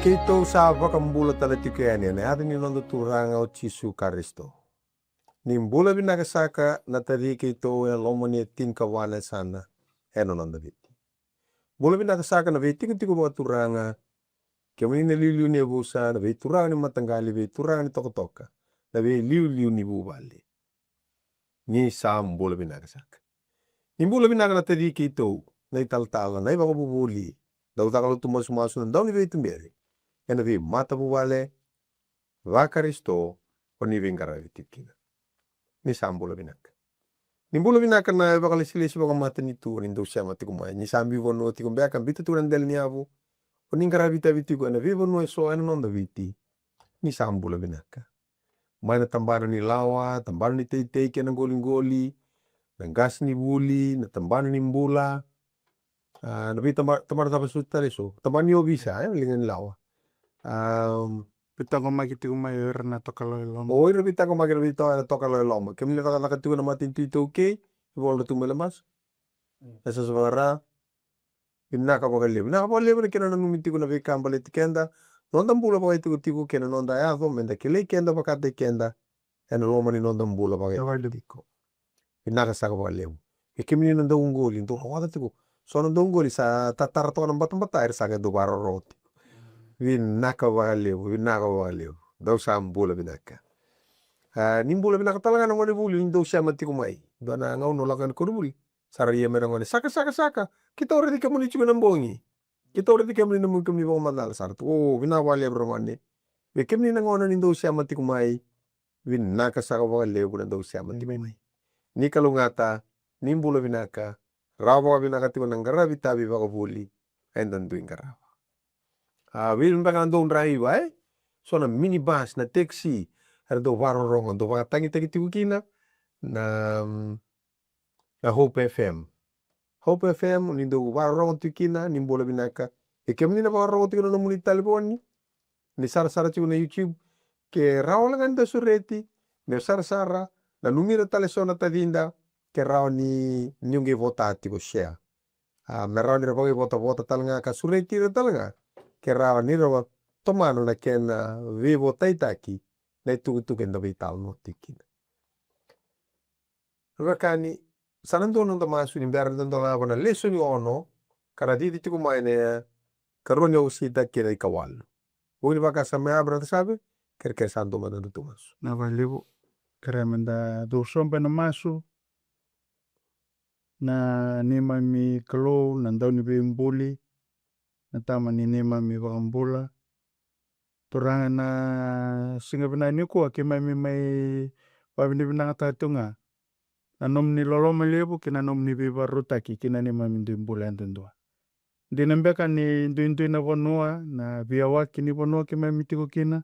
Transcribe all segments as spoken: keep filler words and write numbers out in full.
Keitou sa vakabula tale tiko yani ena yaca ni noda Turaga o Jisu Karisito. Ni bula vinaka saka na taci keitou e loma ni e tinikava na yasana ena noda Viti. Bula vinaka saka na veitikotiko vakaturaga, kemuni na liuliu ni yavusa, na veituraga ni mataqali, veituraga ni tokatoka, na veiliuliu ni vuvale. Ni sa bula vinaka saka. Ni bula vinaka na taci keitou, na italatala, na ivakavuvuli, dau caka lotu masumasu, na dauniveituberi ena veimatavuvale vaKarisito o ni veiqaravi tiko kina. Ni sa bula vinaka. Ni bula vinaka na ivakalesilesi vakamatanitu o ni dau sema tiko mai, ni sa biu vanua tiko beka, biuta tiko na dela ni yavu, o ni qaravi itavi tiko ena veivanua eso ena noda Viti. Ni sa bula vinaka. Mai na tabana ni lawa, tabana ni teitei kei na qoliqoli, na qasenivuli, na tabana ni bula. A, na veitabana, tabana cava soti tale eso? Tabana ni ovisa, e, liga ni lawa. Am, Veitaqomaki tiko mai o ira na tokalau e loma. O ira veitaqomaki, ira veitaqomaki na tokalau e loma. Kemuni na cakacaka tiko na matanitu iTaukei, ivola na tubu mai Lemasu. Mm. E sa sa vakara. Vinaka vakalevu. Vinaka vakalevu na kena nanumi tiko na veika baleti keda. Noda bula vakaitikotiko kei na noda yaco, meda kilai keda vakataki keda. Ena loma ni noda bula vakaitikotiko. Vinaka saka vakalevu. Vei kemuni na dauqoli, dau rogoca tiko. So na dauqoli sa tatara toka na batabata, era sa qai dau vakarorogo tiko. Vinaka vakalevu, vinaka vakalevu. Dou sa bula vinaka. A, ni bula vinaka tale ga na gonevuli, ni dou sema tiko mai. Dua na gauna au lako yani koronivuli. Sa ra ia mai na gone. Saka, saka, saka. Keitou raici kemuni tiko na bogi. Keitou raici kemuni na bogi, kemuni vakamacala. Sa ra tu, o, vinaka vakalevu ra gone. Vei kemuni na gauna ni dou sema tiko mai. Vinaka saka vakalevu na dau sema tiko mai. Ni kalougata, ni bula vinaka, rawa vakavinaka tiko na qaravi itavi vakavuli, eda dui qarava. A, vei beka na dau draiva, e? So na minibus, na taxi, era dau vakarorogo, dau vakatagitaki tiko kina, na, mm, na Hope F M. Hope F M, ni dau vakarorogo tiko kina, ni bula vinaka. E kemuni na vakarorogo tiko na nomuni talevoni, ni sarasara tiko na YouTube, ke rawa wale ga ni da sureti, ni sarasara, nanumi ira tale so na tacida, ke rawa ni, ni qai vota tiko share. A, me rawa ni ra vakaivotavota tale ga ka sureti ira tale ga, ke rawa ni ra tomana na kena veivotaitaki, na itukutuku eda veitalanoa tiko kina. Ra veiwekani, sa na dua na noda masu ni bera ni da dolava na lesoni ono, ka ra cici tiko mai na ikarua ni Osita kei na ikawalu. Vuku ni vakasama ya, brother Save, kerekere sa dua mada na noda masu. Na vakalevu, kerea meda dau sobe na masu. Na neimami Kalou, na Dauniveibuli, na Tama ni neimami iVakabula. Turaga, na siga vinaka nikua keimami mai vavinavinakataka tu ga na nomuni loloma levu kei na nomuni veivakarautaki ki na neimami dui bula yadudua. Dina beka ni duidui na vanua, na veiyawaki ni vanua keimami tiko kina.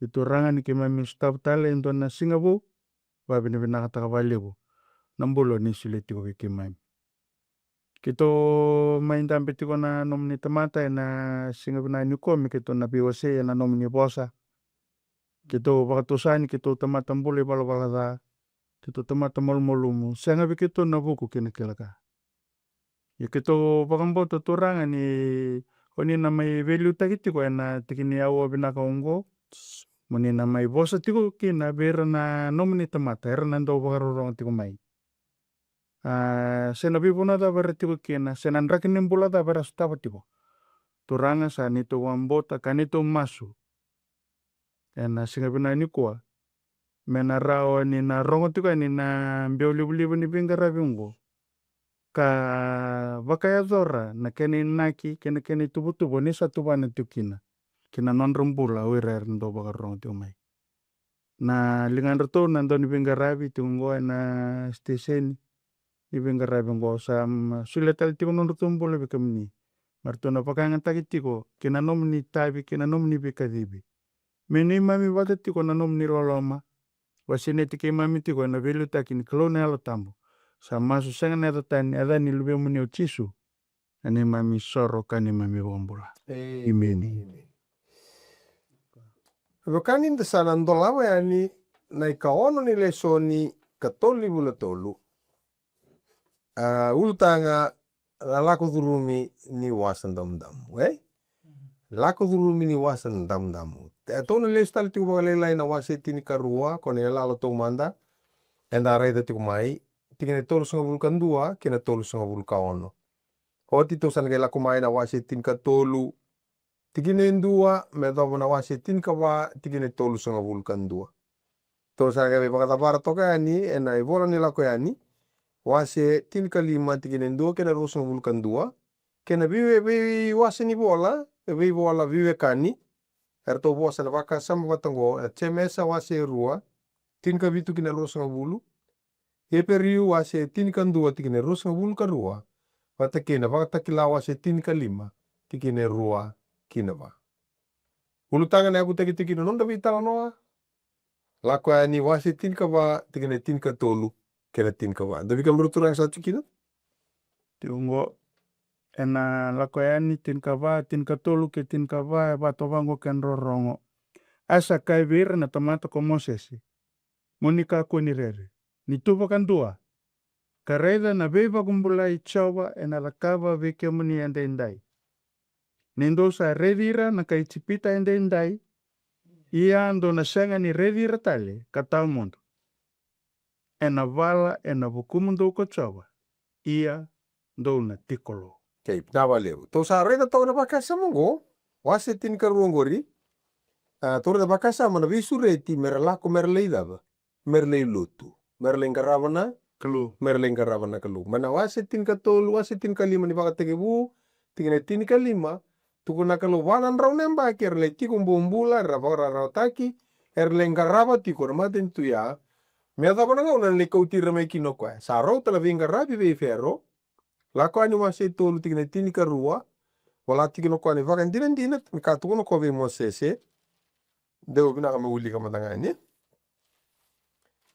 I Turaga, ni keimami sotava tale e dua na siga vou, vavinavinakataka vakalevu na bula ni solia tiko vei keimami. Keitou mai dabe tiko na nomuni tamata ena siga vinaka nikua me keitou na veiwasei ena nomuni vosa. Keitou vakatusa ni keitou tamata bula ivalavala ca, keitou tamata malumalumu, sega vei keitou na vuku kei na kila ka. Ia keitou vakabauta, Turaga, ni o ni na mai veiliutaki tiko ena tiki ni aua vinaka oqo, mo ni na mai vosa tiko kina vei ira na nomuni tamata, era na dau vakarorogo tiko mai. A, se na veivanua cava era tiko kina, se na draki ni bula cava era sotava tiko. Turaga, sa neitou vakabauta ka neitou masu ena siga vinaka nikua, me na rawa ni na rogo tiko yani na biau livaliva ni veiqaravi oqo, ka vakayacora na kena inaki kei na kena ituvatuva ni sa tuvana tiko kina ki na nodra bula o ira era dau vakarorogo tiko mai. Na ligadratou na dauniveiqaravi tiko oqo ena siteseni ni veiqaravi oqo, sa, mm, solia tale tiko nodratou bula vei kemuni, me ratou na vakayagataki tiko ki na nomuni itavi kei na nomuni veikacivi. Me neimami vata tiko na nomuni loloma, vakasinaiti keimami tiko ena veiliutaki ni Kalou na Yalo Tabu. Sa masu sega na yaca tani, yaca ni Luvemuni o Jisu, na neimami soro ka neimami vakabula. Emeni. Emeni. Vaka ni da sa na dolava yani na ikaono ni lesoni ka tolu ni vula tolu. A, ulutaga, na lako curumi ni Wasa Damudamu, e? Lako curumi ni Wasa Damudamu. E tou na lesu tale tiko vakalailai na wase tinikarua, ko na iyaloyalo taumada. Eda raica tiko mai, tikina e tolusagavulu ka dua kei na tolusagavulu ka ono. Oti tou sa na qai lako mai na wase tinikatolu, tikina e dua, me yacova na wase tinikava, tikina e tolusagavulu ka dua. Tou sa na qai vakacavara toka yani ena ivola ni Lako Yani, wase tinikalima, tikina e dua kei na ruasagavulu ka dua, kei na vei, veiwase ni vola, veivola veiwekani, eratou vosa na vakasama vata oqo, na Jemesa wase e rua, tinikavitu ki na ruasagavulu, Iperiu wase tinikadua tikina e ruasagavulu ka rua, vata kei na Vakatakila wase tinikalima tikina e rua ki na va. Ulutaga na yavutaki tiko kina na noda veitalanoa, Lako Yani wase tinikava tikina e tinikatolu kei na tinikava. Dou vei kemudrau turaga sa tiko kina? Tiko oqo, ena Lako Yani tinikava, tinikatolu kei tinikava, e vaka oqo kedrau rogo. A sa kaya vei ira na tamata ko Mosese: Mo ni kakua ni rere, ni tu vakadua, ka raica na veivakabulai Jiova ena cakava vei kemuni edaidai. Ni dou sa raici ira na kai Ijipita edaidai, ia dou na sega ni raici ira tale ka tawa mudu. Ena vala ena vukumudou ko Jiova, ia dou na tiko lo. Okei, vinaka vakalevu. Tou sa raica toka na vakasama oqo, wase tinikarua oqori. A, tou raica vakasama na veisureti mera lako mera lai cava? Mera lai lotu. Mera lai qarava na Kalou. Mera lai qarava na Kalou. Mai na wase tinikatolu, wase tinikalima ni Vakatekivu, tikina e tinikalima, tukuna na Kalou, va na drau na yabaki era lai tiko bobula, era vakararawataki, era lai qarava tiko na matanitu ya. Me yacova na gauna ena lai kauti ira mai kina o koya. Sa rauta na veiqaravi vei Fero. Lako Yani wase tolu tikina e tinikarua. Vola tiko kina o koya na ivakadinadina, me ka tukuna o koya vei Mosese. Deu vinaka me wilika mada ga yani.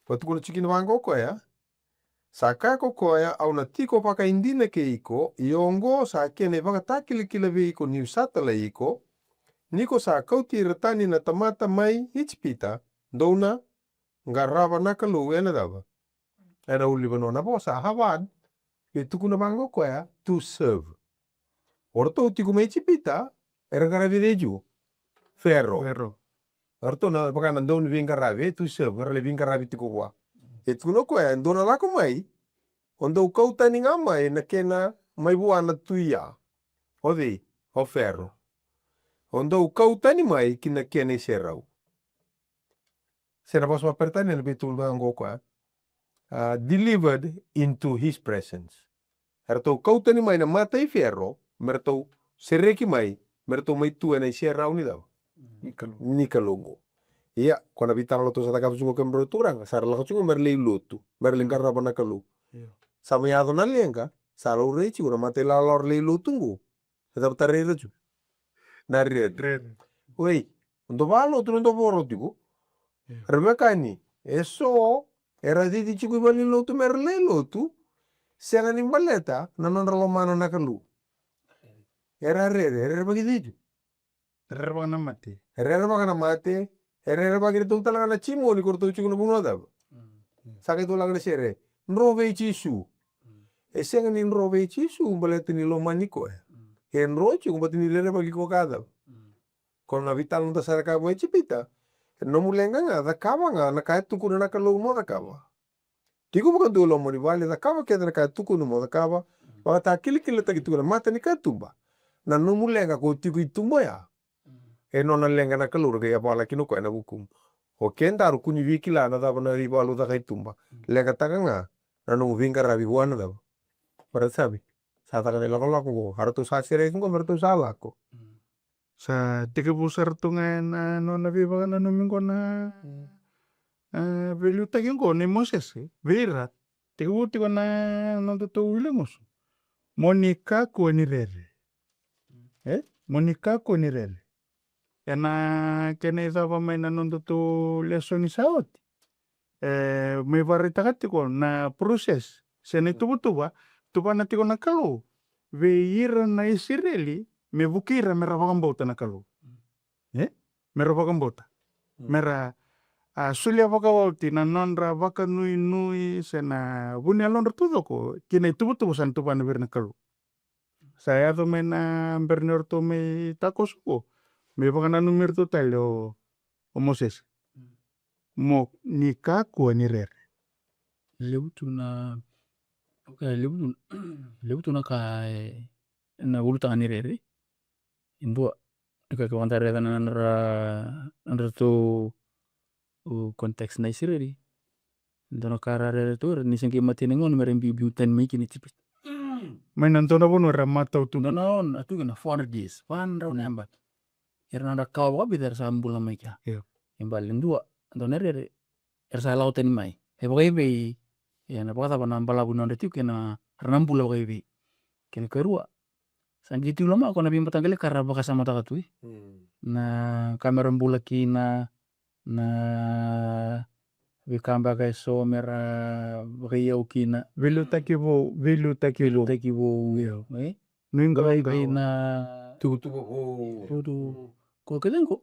Vakatukuna tiko kina vaqo o koya. Sa kaya ko koya: Au na tiko vakaidina kei iko, ia oqo sa kena ivakatakilakila vei iko niu sa talai iko, ni ko sa kauti ira tani na tamata mai Ijipita, dou na qarava na Kalou ena cava? Ena ulunivanua. Na vosa avad, e tukuna vaqo o koya, to serve. O ratou tiko mai Ijipita, era qaravi cei tiko? Fero. Fero. O ratou na vaka na dau ni veiqaravi, e, to serve, era lai veiqaravi tiko vua. E tukuna o koya, dou na lako mai, o dou kau tani ga mai na kena, mai vua na tui ya. O cei? O Fero. O dou kau tani mai ki na kena iserau. Se na vosa vakaperitania na veitukuna vaqo o koya, a, delivered into his presence. Eratou kau tani mai na mata i Fero, me ratou sereki mai, me ratou mai tu ena iserau ni cava? Ni Kalou. Ni Kalou oqo. Ia, ko na veitalanoa tou sa cakava tiko, kemudrau turaga, sa ra lako tiko me ra lai lotu, me ra lai qarava na Kalou. Io. Sa mai yaco na leqa, sa laurai tiko na mata ilawalawa ra lai lotu oqo. E cava tarai ira tu? Na rere. Rere. Oi, o dou vakalotu, o dou vakarau tiko. Io. Ra veiwekani, eso era cici tiko i valenilotu me ra lai lotu, sega ni baleta na nodra lomana na Kalou. Era rere, era rerevaki cei tu? Rerevaka na mate. Rerevaka na mate. E rerevaki iratou tale ga na Jimoni, ko ratou tiko na vanua cava? Mm, mm. Sa qai dolaga na sere. Dro vei Jisu. Mm. E sega ni dro vei Jisu baleta ni lomani koya. Mm. E dro tiko baleta ni rerevaki koya ka cava? Mm. Ko na veitalanoa da sa cakava mai Ijipita. E nomu leqa ga, cakava ga na ka e tukuna na Kalou mo cakava. Tiko vakadua e loma ni vale, cakava kece na ka e tukuna mo cakava. Mm. Vakatakilakilataki tiko na mata ni katuba. Na nomu leqa ko tiko i tuba ya. Mm. E nona leqa na Kalou, ra qai yavala kina o koya na vukumu. O kedaru kua ni via kila na cava na ivalu caka i tuba. Mm. Leqataka ga na nomu veiqaravi vua na cava? Varasavi. Sa caka na ilakolako qo. A ratou sa sereki qo, me ratou sa lako. Mm. Sa tekivu sara tu ga ena nona veivakananumi qo na, mm, e, veiliutaki qo nei Mosese vei ira. Tekivu tiko na nodatou wili gusu. Mo ni kakua ni rere. E? Mo ni kakua ni rere. Ena kena icava mai na nodatou lesoni sa oti. E, me vakaraitaka tiko na process se na ituvatuva, tuvana tiko na Kalou vei ira na Isireli me vuki ira me ra vakabauta na Kalou. E? Me ra vakabauta. Mm. Me ra, a, solia vakaoti na nodra vakanuinui se na vu ni yalodra taucoko ki na ituvatuva sa na tuvana vei ira na Kalou. Sa yaco mai na bera ni ratou mai takoso qo, me vakananumi iratou tale o, o Mosese. Mo ni kakua ni rere. Levu tu na, okay, levu tu, levu tu na ka e, na ulutaga ni rere. E dua, e ka ke vakadareta na nodra, nodratou, o, context na Isireli. Dua na ka ra rere tu, ni se qai matai ni gauna me ra biubiu tani mai kina Ijipita. Mai na dua na vanua era matau tu. Dua na gauna tu kina four hundred years, va na drau na yabaki. Era na dra kawa vakavica era sa bula mai kea. Io. E bale dua, dua na rere, era sa lako tani mai. E vakaivei, e na vakacava na balavu nodra tiko kei na, ra na bula vakaivei. Kena karua, sa qai tiko loma ko na veimataqali ka ra vakasamataka tu, e. Mm. Na ka me ra bula kina, na veika beka eso me ra vakaiyau kina. Veiliutaki vou, veiliutaki vou. Veiliutaki vou, io, e? Nuiqawaqawa. Vei na tukutuku vou. Tukutuku. Ko kece qo,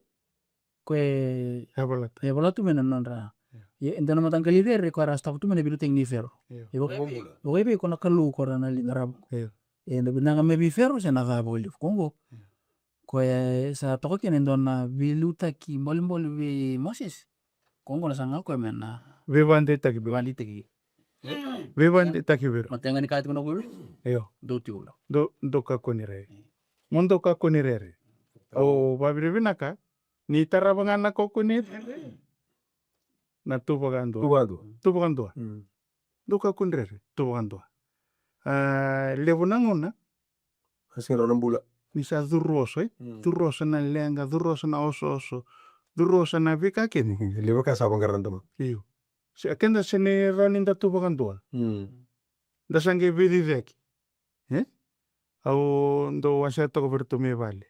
ko e, e vola tu, e vola tu mai na nodra. Io. Ia, e dua na mataqali rere ko era sotava tu mai na veiliutaki nei Fero. Io. E vaka-, vakaivei ko na Kalou ko ra na ligarava. Io. E na vinaka mai vei Fero se na cava vakalevu. Ko qo. Io. Ko e sa toka kina e dua na veiliutaki bolebole vei Mosese. Ko qo na saga ko e me na veivakadeitaki. Veivakadeitaki. Veivakadeitaki vei ira. Matega ni ka tiko na kuru. Io. Dou tiko. Dou, dou kakua ni rere. Io. Mo dou kakua ni rere. Au vavinavinaka ni tarava ga na kakua ni rere. Na tu vakadua. Tu vakadua. Tu vakadua. Mm. Dou kakua ni rere. Tu vakadua. A, levu na gauna. Kasi rau na bula. Ni sa curu oso, e? Mm. Curu oso na leqa, curu oso na osooso, curu oso na veika kece. Mm, levu ka sa vaqara na dama. Io. Se, keda se ni rawa ni da tu vakadua. Mm. Da sa qai veiciciyaki. E? Au dau wasea toka vei iratou mai vale.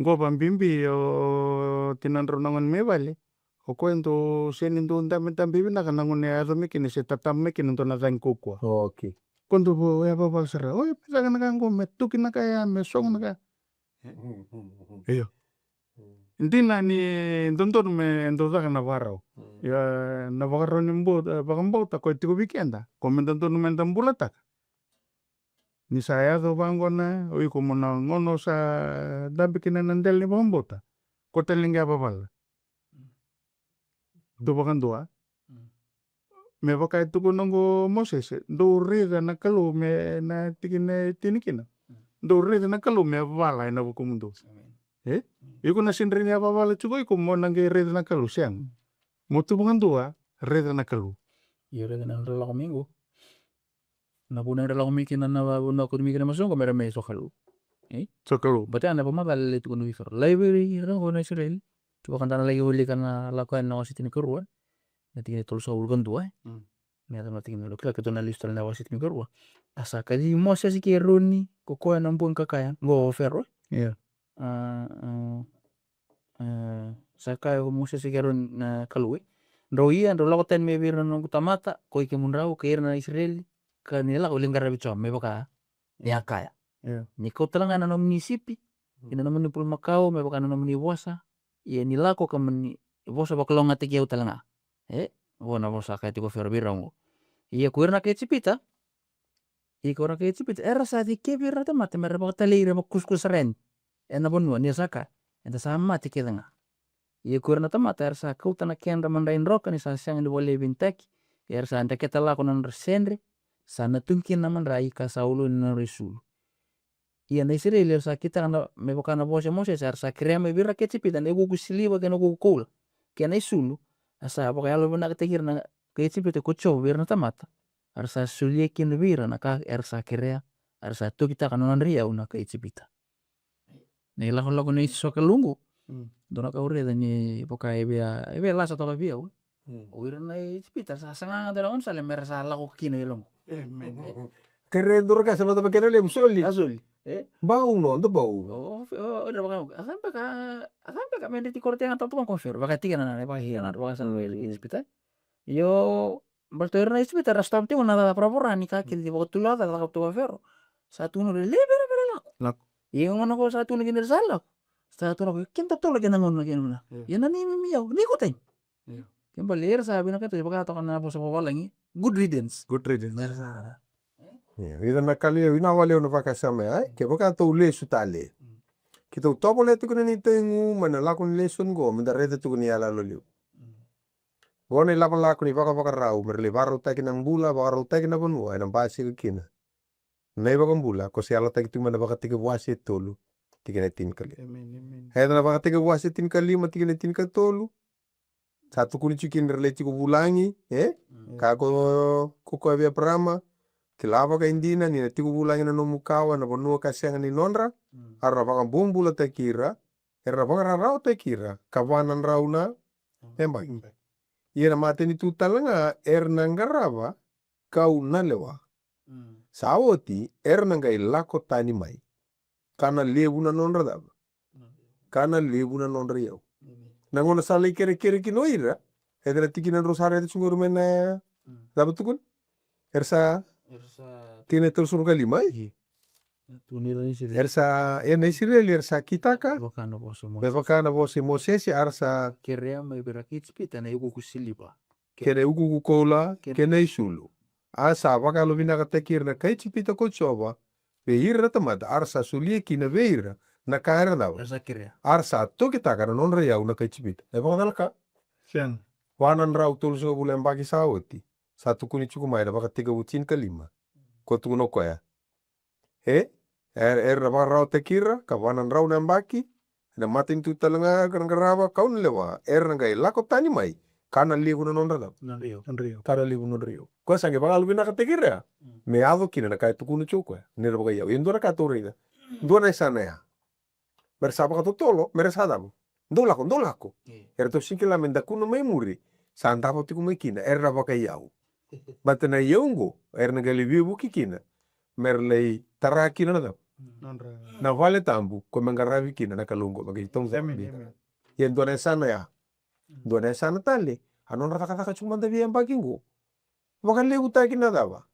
Qo vabibi o tinadrau na gone mai vale. O koya dau sega ni dau dabedabe vinaka na gauna e yaco mai kina se tataba mai kina dua na cagi kaukaua. Okay. Ko dau vou, e, vavaku sara. Oi, me caka na ka qo, me tuki na ka ya, me sogo na ka. Io. Dina ni dodonu me dau caka na vakarau. Ia, na vakarau ni bau-, vakabauta ko e tiko vei keda. Ko me dodonu me da bulataka. Ni sa yaco vaqo na, o iko mo na gauna o sa dabe kina na dela ni vakabauta. Ko tale ni qai vavala. Tu vakadua. Mm. Me vaka e tukuna qo o Mosese, dou raica na Kalou me na tikina e tini kina. Mm. Dou raica na Kalou me vala ena vukumudou. Amen. E? Mm. Iko na sega ni yavavala tiko iko mo na qai raica na Kalou, sega. Mm. Mo tu vakadua, raica na Kalou. Io, raica na nodra lako mai qo. Na vuna era lako mai kina na vanua ko ni mai kina masu qo me ra mai sokalou. E? Sokalou. Baleta ya na vakamacala e tukuna vei Fero. Lai vei ira qo na Isireli. Tu vakadua na lai wilika na Lako Yani na wase tinikarua. Na tikina e tolusagavulu ka dua, e. Mm. Me yaco na tikina, kila keitou na lesu tale na wase tinikarua. A sa kacivi Mosese kei Eroni ko koya na bogi ka kaya, qo o Fero. Io. A, a, a, sa kaya ko Mosese kei Eroni na Kalou, e. Drau ia, drau lako tani mai vei ira na noqu tamata, koi kemudrau, kei ira na Isireli, ka ni lako, lai qaravi Jiova, me vaka ni a kaya. Io. Ni kau tale ga na nomuni sipi, mm, kei na nomuni bulumakau, me vaka na nomuni vosa, ia ni lako ka mani vosa vakalougatataki au tale ga. E, vo na vosa a kaya tiko o Fero vei ira qo. Ia ko ira na kai Ijipita, ia ko ira na kai Ijipita, era sa cikevi ira na tamata me ra vakatalai ira, vakakusakusa sara yani ena vanua, ni sa kaya, eda sa mate kece ga. Ia ko ira na tamata era sa kauta na kedra madrai droka ni sa sega ni vakaleveni taki, ia era sa dreketa lako na nodra sedre, sa natuki kina na madrai ka sa uluni na nodra isulu. Ia na Isireli era sa kitaka na, me vaka na vosa i Mosese, era sa kerea mai vei ira na kai Ijipita na iukuuku siliva kei na iukuuku koula kei na isulu, a sa vakayalovinakataki ira na kai Ijipita ko Jiova vei ira na tamata. Era sa solia kina vei ira na ka era sa kerea, era sa tokitaka na nodra iyau na kai Ijipita. Na ilakolako nei sokalou qo. Mm. Dua na ka au raica ni vaka e via, e via lasa toka vei au. Mm. O ira na Ijipita sa saga ga dua na gaunisala me ra sa lako kina i loma qo. Amen. Kere dua na ka sa vata vei kena levu, soli. A soli. E? Bau, no, da bau. O, o, o, ira vaka, a cava beka, a cava beka me dreti koro tega tautuka ko Fero. Vaka tikina na, vaka hia na, vaka sa na Ijipita. Io, baleta o ira na Ijipita era sotava tiko na cakacaka voravora ni ka kece vakatulacaka, cakacaka tu o Fero. Sa tukuna o ira, lewe vei ira me ra lako. Lako. Ia gauna ko sa tukuna kina ni ra sa lako, sa tukuna o koya, keda totolo keda gauna kina gauna. Io. Ia na neimami iyau, ni ko tani. Io. Kena ibalebale era sa vinakata, vaka toka na vosa vakavalagi, good riddance. Good riddance. Era sa, Ia, ira na ka levu, ina vale au na vakasama ya, e? Kevaka tou lesu tale. Mm. Keitou tovolea tiko na ni taigu, mai na lako ni lesoni qo, me da raica tiko ni yaloyalo levu. Mm. Qo na ilakolako ni vakavakarau, me ra lai vakarautaki na bula, vakarautaki na vanua, ena basika kina na iVakabula, ko se yalataki tiko mai na Vakatekivu wase tolu, tikina e tinikalima. Amen, amen. E, na Vakatekivu wase tinikalima, tikina e tinikatolu. Sa tukuni tiko kina ra lai tiko vulagi, e? Mm. Ka ko, ko koya vei Eparama, kila vakaidina ni na tiko vulagi na nomu kawa, na vanua ka sega ni nodra, mm, a ra vakabobulataki ira, era vakararawataki ira, ka va na drau na, mm, yabaki. Mm. Ia na matanitu tale ga, era na qarava, kau na lewa. Mm. Sa oti, era na qai lako tani mai. Ka na levu na nodra cava? Ka na levu na nodra iyau. Amen. Na gauna sa lai kerekere kina o ira, e na tikina drau sa raica tiko qori mai na, mm, cava tukuni? Era sa, era sa tikina e tolusagavulu ka lima, e? Io. Tukuni ira na Isireli. Era sa, e na Isireli, era sa kitaka. Me vaka na vosa i Mosese. Me vaka na vosa i Mosese, a ra sa kerea mai vei ira na kai Ijipita na iukuuku siliva. Kei na iukuuku koula, kei na isulu. A sa vakayalovinakataki ira na kai Ijipita ko Jiova, vei ira na tamata, a ra sa solia kina vei ira na ka era cava? Era sa kerea. A ra sa tokitaka na nodra iyau na kai Ijipita. E vakacalaka? Sega. Va na drau tolusagavulu yabaki sa oti. Sa tukuni tiko mai na Vakatekivu tinikalima. Ko tukuna o koya. E, e, era na vakararawataki ira, ka va na drau na yabaki, na matanitu tale ga ka na qarava, kau na lewa, era na qai lako tani mai, ka na levu na nodra cava? Nodra iyau. Nodra iyau. Ka na levu na nodra iyau. Koya sa qai vakayalovinakataki ira ya, mm, me yaco kina na ka e tukuna tiko o koya, ni ra vakaiyau. Ia dua na ka tou raica. Dua na yasana ya. Me ra sa vakatotolo, me ra sa cava? Dou lako, dou lako. Io. Eratou sega ni kila me da kua mai muri, sa davo tiko mai kina, era vakaiyau. Baleta na iyau oqo, era na qai lai veivuke kina, me ra lai tara kina na cava? Nodra. Na vale tabu, ko me qaravi kina na Kalou oqo, me qai taura. Amen, amen. Ia dua na yasana ya. Mm. Dua na yasana tale, a nodra cakacaka tiko mada vei yabaki oqo. Vakalevutaki na cava?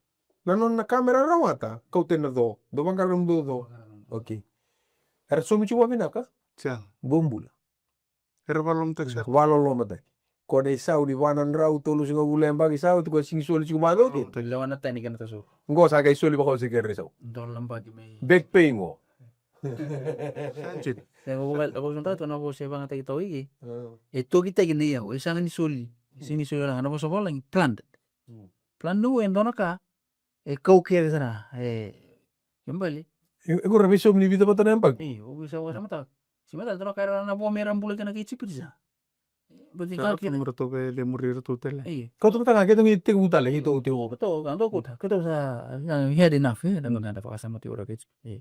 Na nona ka me ra rawata, kauta na co, dou vaqara na dou co. Vaqara na dou. Okay. Era saumi tiko vakavinaka? Sega. Bobula. Era vakalolomataki sara. Vakalolomataki. Ko na isau ni va na drau tolusagavulu yabaki sa oti, ko sega ni soli tiko mai o kina. Lewa na tani kei na tasoro. Qo sa qai soli vakaosi kei ira isau. Dola baki mai. Back pay qo. Sa jit. Sa qo vaka, vaka sa dau tu na vosa e vakayagataki tau iki. Mm. E tokitaki na iyau, e sega ni soli. Sega ni soli, na vosa vavalagi, planned. Mm. Plan noqu e dua na ka, e kau kece sara, e, kena ibalebale. E, e qori veisaumi ni vica vata na yabaki? Io, au via vakasamataka. Sega mada, dua na ka era na vo me ra bula kina na kai Ijipita sa. Baleta ni sa ka kece. Ratou veilemuri iratou tale. Io. Keitou vata ga, keitou qai tekivu tale, keitou tekivu. Keitou, ka dou kauta, keitou sa, sa had enough, e, na, na, na vakasamataki ira kai Ijipita. Io.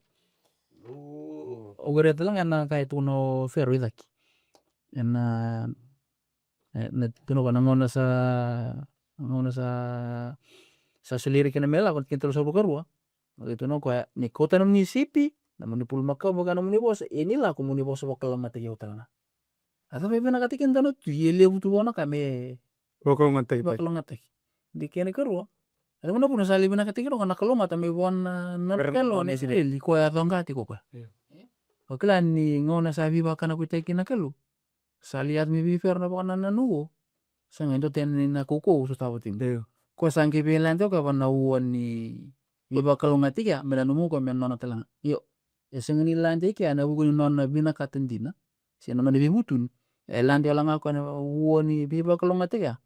Au kerea tale ga na ka e tukuna o Fero i cake. Ena, e, na, tukuna vua na gauna sa, na gauna sa, sa solia ira kina me lako, kena tolusagavulu ka rua. Qai tukuna o koya, ni kauta na nomuni sipi, na nomuni bulumakau, vaka na nomuni vosa, ia ni lako mo ni vosa vakalougatataki au tale ga. A cava e vinakata kina dua na tui, e levu tu vua na ka me vakalougatataki. Vakalougatataki. De kena ikarua. A cava na vuna sa lai vinakata kina o koya na kalougata mai vua na, na Kalou na Isireli, koya a coqa tiko o koya. Io. O kila ni gauna sa veivakanakuitaki kina na Kalou. Sa lai yaco mai vei Fero na vakanananu. Sega, e dua tani na kaukauwa au sotava tiko. Io. Koya sa qai via lade o koya vua na ua ni veivakalougatataki ya, me nanuma o koya me nona tale ga. Io. E sega ni lade i kea ena vuku ni nona vinakata dina se na nona veivutuni. E lade wale ga o koya na ua ni veivakalougatataki ya.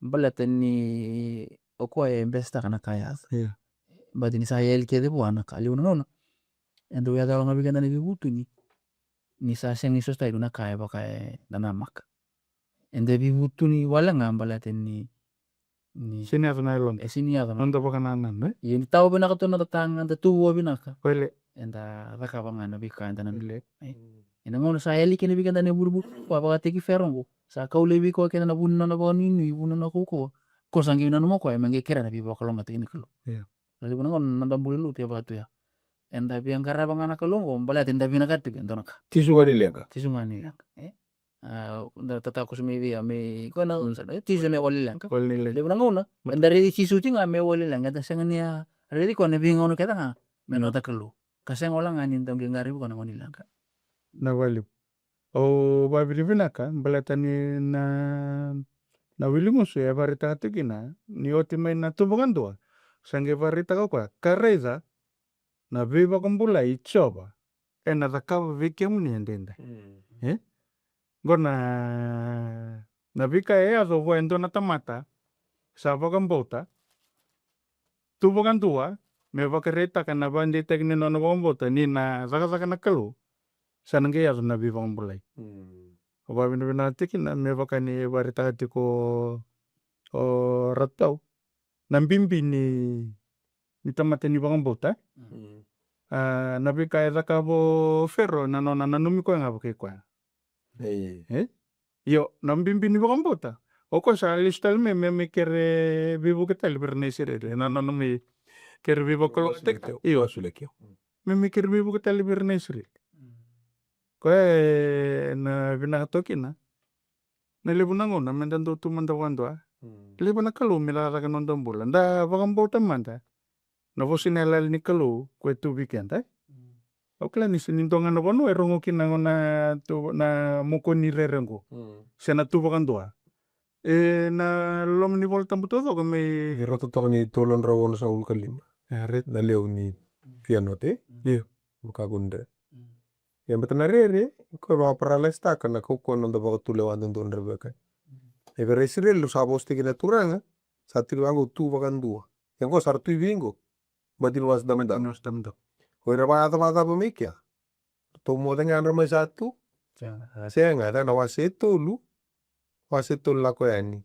Baleta ni o koya e besetaka na ka e yaco. Io. Baleta ni sa yali kece vua na ka, levu na gauna e dau yaco wale ga vei keda na veivutuni. Ni sa sega ni sotavi na ka e vaka eda namaka. Eda veivutuni wale ga baleta ni, ni sega ni yaco na yaloda. E sega ni yaco na noda vakanananu, e? Ia ni tawa vinaka tu na noda taga, da tu vua vinaka. Wele. Eda cakava ga na veika eda nanuma. Wele. E. Ena gauna sa yali kina vei keda na ivurevure, koya vakataki Fero oqo. Sa kau laivi koya kece na vu ni nona vakanuinui, vu ni nona kaukauwa. Ko sa qai nanuma o koya me qai kerea na veivakalougatataki ni Kalou. Io. Na levu na gauna na noda bula ni lotu e vaka tu ya. Eda via qarava ga na Kalou oqo baleta eda vinakata tiko e dua na ka. Jisu ga ni leqa. Jisu ga ni leqa. E? A, da tatakoso mai vei au, mai koya na, e, Jisu me wali leqa. Wali leqa. Levu na gauna eda raici Jisu tiko ga me wali leqa, eda sega ni a raici koya na veigauna kece ga me noda Kalou. Ka sega wale ga ni dau qai qaravi koya na gauna ni leqa. Na vale. Au vakavinavinaka baleta ni na, na wili gusu e vakaraitaka tiko kina ni oti mai na tubu kadua, Sa qai vakaraitaka o koya, ka raica na veivakabulai i Jiova ena cakava vei kemuni edaidai. E? Qo na, na veika e yaco vua e dua na tamata sa vakabauta, tu vakadua me vakaraitaka na vakadeitaki ni nona vakabauta ni na cakacaka na Kalou, sa na qai yaco na veivakabulai. Au vakavinavinaka tiko kina me vaka ni vakaraitaka tiko o Ratau na bibi ni, ni tamata ni vakabauta. A, na veika e cakava o Fero, na nona nanumi koya ga vakai koya. E? Io, na bibi ni vakabauta. O koya sa lesu tale mai me, me kere veivuke tale vei ira na Isireli. Na nona me kere veivakalougatataki. Io. Me, me kere veivuke tale vei ira na Isireli. Koya e na vinaka toka kina. Na levu na gauna me da dau tu mada vakadua. Levu na Kalou me cakacaka na noda bula. Da vakabauta mada na vosa ni yalayala ni Kalou ko e tu vei keda, e? Au kila ni se ni dua ga na vanua e rogo kina na, tu, na moko ni rere qo. Se na tu vakadua. E na loma ni Vola Tabu taucoko me i rauta toka ni tolu na drau ono sagavulu ka lima. E, right. Na levu ni fia note. Io. Vaka kudre. Ia beta na rere, ko e vakaparalaisitaka na kaukauwa na noda vakatulewa dodonu ra veka. E vei ira Isireli, rau sa vosa tiko na Turaga, sa tiko vaqo tu vakadua. Ia qo sa ra tu i vei qo? Bati ni wasa damudamu. Wasa damudamu. O ira vakacavacava mai kea. Ratou moce ga ra mai sa tu. Sega, e caka na wase e tolu. Wase e tolu lako yani.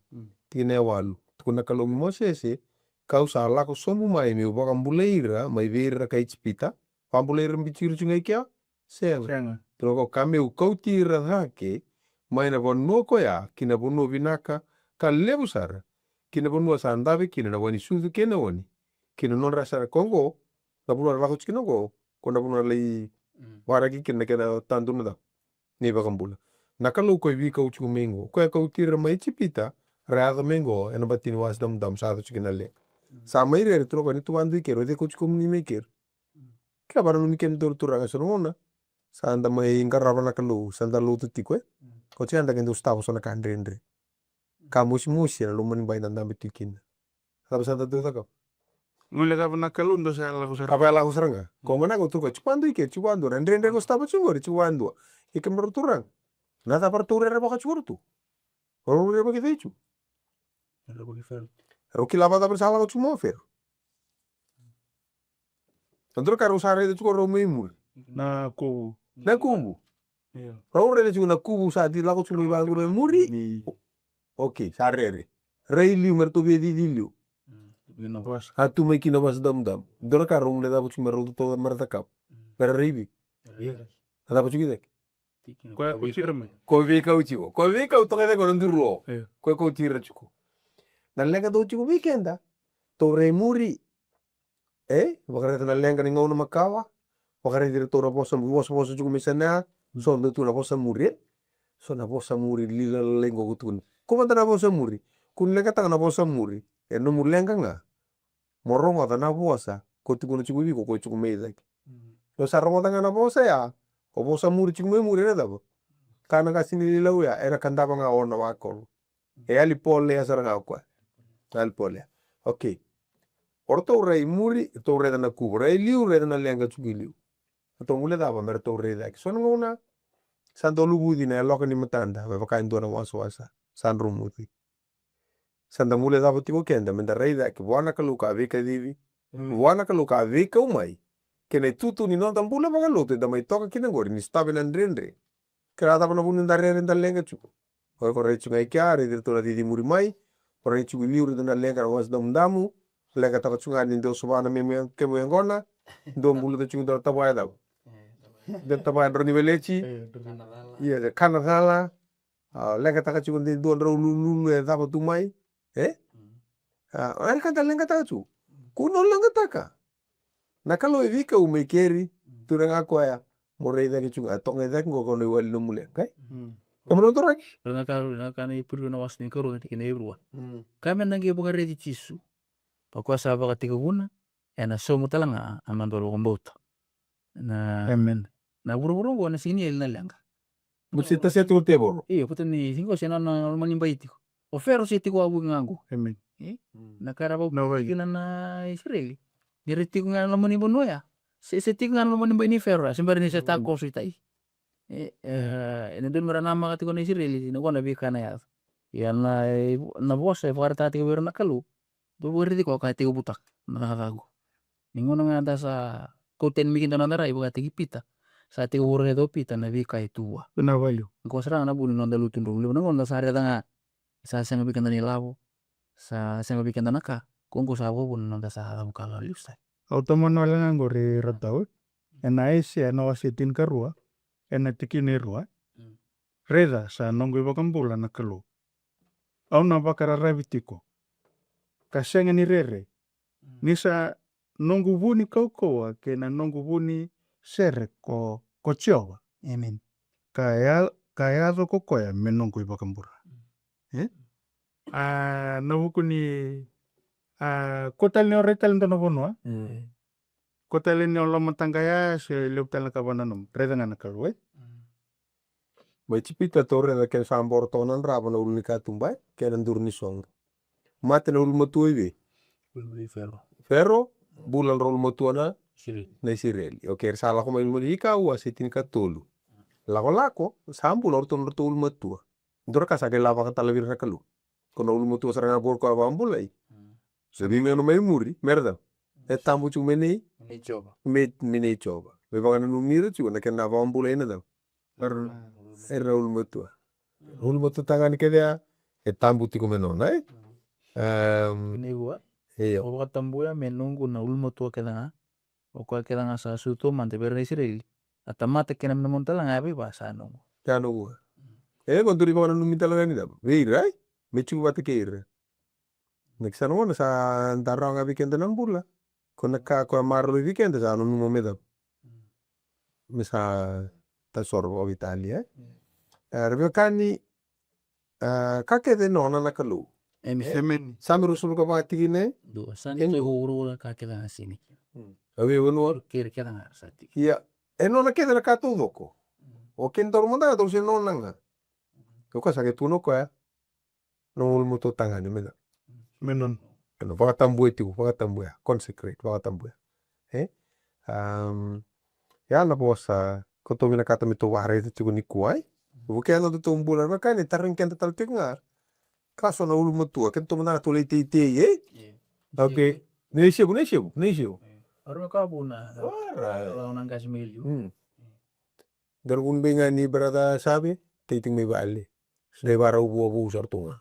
Tikina e walu. Tukuna na Kalou vei Mosese, kau sa lako sobu mai meu vakabulai ira mai vei ira na kai Ijipita. Vakabulai ira biuti ira tu ga i kea. Sega. Sega. Tukuna ko ka meu kauti ira cake mai na vanua koya ki na vanua vinaka ka levu sara, ki na vanua sa dave kina na wai ni sucu kei na oni, ki na nodra sara ko qo, na vanua ra lako tiko kina qo, ko na vanua ra lai waraki kina na kena tadu na cava? Na iVakabula. Na Kalou ko e veikau tiko mai qo, ko e kauti ira mai Ijipita, ra yaco mai qo, ena bati ni wasa damudamu sa yaco tiko na leqa. Sa mai rere, tukuna ko ni tu vakadua i keri, o cei kauti kemuni mai keri? Kila vakananumi kemudou na turaga, so na gauna sa da mai qarava na Kalou, sa da lotu tiko, e? Oti ga da qai dau sotava so na ka dredre. Ka mosimosi ena loma ni bai da dabe tiko kina. Cava sa da dau cakava? Gole cava na Kalou, dou sa lako sara. Cava e lako sara ga? Ko gona ko tu ko tiko vadua i ke, tiko vadua. Na dredre ko sotava tiko qori, tiko vadua. Ia kemudrau turaga, na cava ratou rerevaka tiko ratou? Rau rerevaki cei tiko? Rau kila vacava sa lako tiko mai o Fero? Na dua na ka rau sa raica tiko rau mai muri. Na kuvu. Na kuvu. Rau raica tiko na kuvu sa ti lako tiko mai vaqo mai muri. Okei, sa rere. Rai liu me ratou via cici liu. A tu mai kina Vosa Damudamu. Dua na ka rau guilecava tiko me rau tautauvata me ra cakava. Me ra rai vei. Na cava tiko i cake? Ko e kauti ira mai. Ko e veikau tiko. Ko e veikau toka i cake, ko na duru lo. Ko e kauti ira tiko. Na leqa dau tiko vei keda. Tou rai muri. E, vakaraica na leqa ni gauna makawa. Vakaraici iratou na vosa, vosavosa tiko mai sana ya. So dau tu na vosa muri, e? So na vosa muri lila lalai qo ko tukuni. Ko mada na vosa muri. Ko ni leqataka na vosa muri, e nomu leqa ga mo rogoca na vosa ko tukuna tiko vei iko ko tiko mai cake. O sa rogoca ga na vosa ya, o vosa muri tiko mai muri ena cava? Ka na qase ni lilau ya, ena kadava ga o na wakolo. E yali polea sara ga o koya. Yali polea. Okei. O ratou rai muri, ratou raica na kuvu. Rai liu, raica na leqa tiko i liu. Ratou guilecava me ratou rai cake. So na gauna sa dau luvuci na yaloka ni matada me vaka e dua na wasawasa. Sa dromuci. Sa da guilecava tiko keda me da rai cake vua na Kalou ka veikacivi, vua na Kalou ka veikau mai. Kei na itutu ni noda bula vakalotu eda mai toka kina qori ni sotava na dredre. Ke ra cava na vuna da rere, da leqa tiko. O iko rai tiko ga i kea, raici iratou na cici muri mai. O rai tiko i liu, raica na leqa na Vosa Damudamu. Leqataka tiko ga ni dua sova na memu, kemu yaqona. Dua buluta tiko dua na tavaya cava? Dua na tavaya drau ni veleti. Ia, kana cala. A, leqataka tiko de dua drau lululu e cava tu mai. E? A, o ira ka da leqataka tiko. Kua ni leqataka. Na Kalou e veikau mai keri, turaga koya. Mo rai cake tiko ga, toka ga i cake qo ko na iwali nomu leqa, e? Ko mo na toraki? Na ka, na ka na Iperiu na wase ni karua, tikina e rua. Ka me na qai vakaraici Jisu. Pa koya sa vakatekivuna, ena sauma tale ga a nona vakabauta. Na, na vuravura oqo ena sega ni yali na leqa. Mo se tasea tiko tevoro. Io, kota ni sega, se na, na, na mani bai tiko. O Fero se tiko a vuki ga qo. E? Na ka era vau kina na Isireli. Ni ra tiko ga na loma ni vanua ya. Se, se tiko ga na loma ni bai ni Fero ya. Se bera ni se takoso i tai. E, e, e na donu me ra namaka tiko na Isireli, na kona veika na yaco. Ia na, e, na vosa e vakaraitaka tiko vei ira na Kalou. Dou vakaraici koya ka tiko vutaka na cakacaka qo. Ni gauna ga da sa kau tani mai kina na noda rai vakataki Pita. Sa tiko vuraica o Pita na veika e tu vua. Na value. Qo sara ga na vu ni noda lutu drau. Levu na gauna da sa raica ga sa sega vei keda na ilavo. Sa sega vei keda na ka. Ko qo sa vakavuna na noda sa cavuka laliu sa. Au tomana wale ga qori Ratau. Ena Aisea ena wase tinikarua. Ena tikina e rua. Raica sa noqu iVakabula na Kalou. Au na vakararavi tiko. Ka sega ni rere. Ni sa noqu vu ni kaukauwa kei na noqu vu ni sere ko, ko Jiova. Amen. Ka ya, ka yaco ko koya me noqu iVakabula. E? A, na vuku ni, a, ko tale ni o rai tale dua na vanua. Ko tale ni o lomataqaya se levu tale na ka vananuma. Raica ga na Kalou, e? Mai Ijipita tou raica kena sa boro toka na drava na ulu ni katuba, e? Kena duru ni soqo. Mate na ulumatua i vei? Ulumatua i Fero. Fero, bula na ulumatua na Isireli. Na Isireli. Okei, sa lako mai ulumatua i Ika, wase tinikatolu. Lakolako, sa bula o ratou na ratou ulumatua. Dua na ka sa qai lavaka tale vei ira na Kalou. Ko na ulumatua sara ga vou koya vakabulai. Sa veigauna mai muri, me ra cava? E tabu tiko me nei? Me nei Jiova. Me, me nei Jiova. Me vakananumi ira tiko na kena vakabulai na cava? Era na ulumatua. Ulumatua tagane kece ya, e tabu tiko me nona, e? Em, Nei vua. Io. O vakatabuya me noqu na ulumatua kece ga. O koya kece ga sa sucu taumada vei ira na Isireli. A tamata kei na mena mona tale ga ya vei va sa noqu. Sa noqu. E, ko duri vakananumi tale ga ni cava? Vei ira, e? Me tiko vata kei ira. Na kisa na gauna sa da rawa ga vei keda na bula. Ko na ka ko a maroroi vei keda sa nanuma me cava? Me sa tasoro vakaveitalia, e? E, ra veiwekani, e, ka kece e nona na Kalou. Emeni. Emeni. Same ruasagavulu ka va tikina e? Dua, sa ni tiko vuravura ka kece ga sini. A vei vanua? Kere kece ga sa tiko. Ia, e nona kece na ka taucoko. O kena taura mada ga taura se nona ga. Ke o ka sa ke tukuna o koya. Na ulumatua tagane me na. Me nona. E na vakatabuya tiko, vakatabuya, consecrate, vakatabuya. E? Am, ya na vosa, ko tou vinakata me tou vakaraica tiko nikua, e? Vukea na nodatou bula, na ka ni tarogi keda tale tiko ga. Ka so na ulumatua, keda tou mada ga tou lai teitei, e? Okei. Na isevu, na isevu, na isevu. Ora me ka vuna. Ora. Lau na qasi me liu. Dua na vuna bai ga ni brother Save, tei tiko mai vale. Sa dai varau vua vou sara tu ga.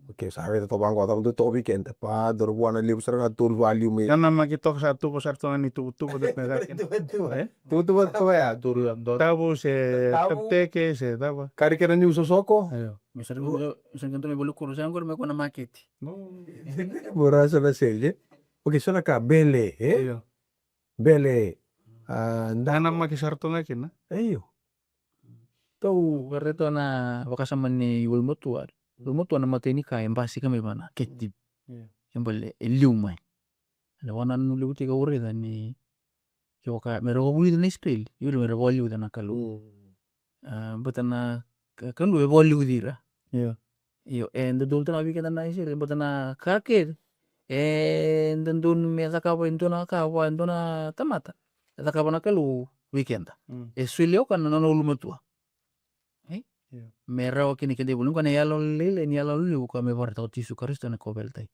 Okei, sa raica toka vaqo, cava dau toka vei keda. Pa, dua na vuana levu sara ga tolu valiu mai. Nanamaki toka sa tuva sara tu ga ni tuvatuva, dua na ka kena. Tuvatuva. E? Tuvatuva cava ya? Turu ya, dua. Tavu se taputeke se cava. Kari kena niu sosoko? Io. Me sara, me sara kena tu me voli kuru, sa qori me kua na maketi. Vura sa na seli, e? Okei, so na ka bele, e? Io. Bele, a, da nanamaki sara tu ga kina. Io. Tou vakaraica na vakasama ni ulumatua. Ulumatua na matai ni ka e basika mai vua na captive. Io. E bale, e liu mai. Na vakanananu levu tiko au raica ni, ke vaka, me ra vakavulica na Isireli, io, me ra vakaliuca na Kalou. A, baleta na Ka-, Kalou e vakaliuci ira. Io. Io, e dodonu tale ga vei keda na Isireli, baleta na ka kece e dodonu me cakava e dua na ka vua e dua na tamata. E cakava na Kalou vei keda. E solia o koya na nona ulumatua. E? Io. Me rawa kina keda ivoli, qo na iyaloyalo lailai ni iyaloyalo levu ka me vakaraitaka o Jisu Karisito na kauveilatai.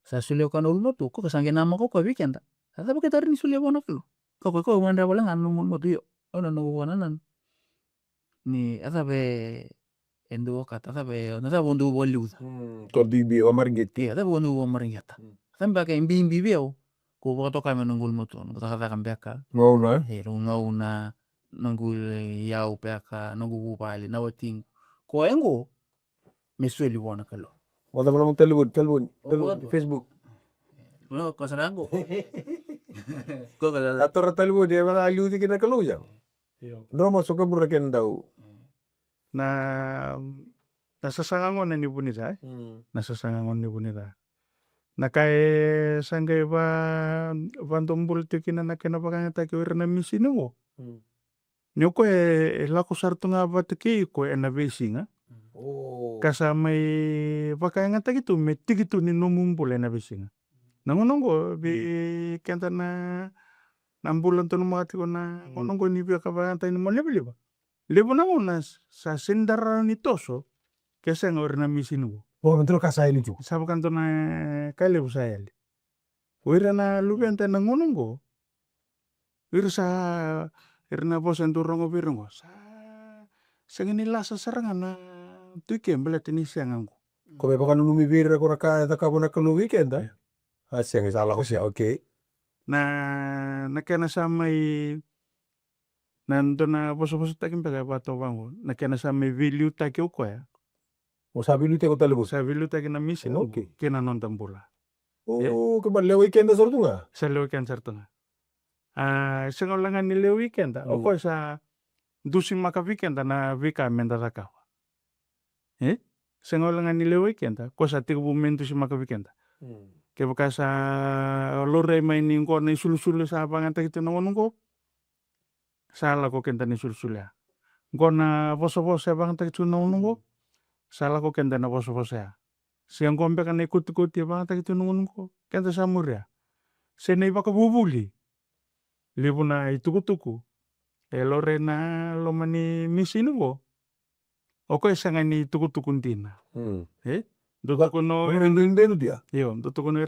Sa solia o koya na ulumatua, ko koya sa qai namaka o koya vei keda. A cava keda rawa ni solia vua na Kalou? Ko koya, ko koya, gadreva wale ga na nomu ulumatua, io. Au na noqu vakanananu. Ni a cava e dua ka, a cava e, na cava o dau vakaliuca. Mm, ko bibi, o mareqeta. Ia, a cava o dau vakamareqeta. Mm. A cava beka e bibi vei au, ko vakatoka me noqu ulumatua, noqu cakacaka beka. Gauna, e? E, noqu gauna, noqu iyau beka, noqu vuvale, na watiqu. Ko e qo, me soli vua na Kalou. O cava na nomu talevoni, talevoni, o talevoni, Facebook. No, ko sara qo. Ko ka. A tora talevoni, e vaka a liuci kina na Kalou ya. Io. Dro ma so ka bura kena dau. Na, na sasaga gona ni vunica, e? Mm. Na sasaga gona ni vunica. Na ka e sa qai va, vadobula tiko kina na kena vakayagataki o ira na misini qo. Mm. Ni o koya e, e lako sara tu ga vata kei iko ena veisiga. Mm. Ka sa mai vakayagataki tu me tiki tu ni nomu bula ena veisiga. Na gauna oqo vei keda na, na bula donumaka tiko na gauna oqo ni via ka vakayagataki ni mo livaliva. Levu na gauna sa sega ni dara ni toso ke sega o ira na misini qo. Sa vaka dua na ka sa yali tiko. Sa vaka dua na ka levu sa yali. O ira na luveda ena gauna oqo, ira sa, ira na vosa e dau rogo vei ira oqo, sa sega ni lasa sara ga na tu i ke baleta ni sega oqo. Ko me vakananumi vei ira ko na ka e cakava na Kalou vei keda. A sega, sa lako sia, okay. Na, na kena sa mai, na dua na vosavosataki beka e vatoka vaqo, na kena sa mai veiliutaki o koya. O sa veiliutaki o talevoni? Sa veiliutaki na misini oqo kei na noda bula. O, ke ba lewai keda sara tu ga? Sa lewai keda sara tu ga. A, sega wale ga ni lewai keda, o koya sa dusimaka vei keda na veika meda cakava. E? Sega wale ga ni lewai keda, o koya sa tekivu me dusimaka vei keda. Kevaka sa laurai mai ni qo na isulusulu sa vakayagataki tu na gauna oqo, sa lako keda na isulusulu ya. Qo na vosavosa e vakayagataki tu na gauna oqo, sa lako keda na vosavosa ya. Se qo beka na ikotikoti e vakayagataki tu na gauna oqo, keda sa muria. Se na ivakavuvuli, levu na itukutuku e laurai na loma ni misini oqo, o koya e sega ni tukutuku dina. E? Dau tukuna o ira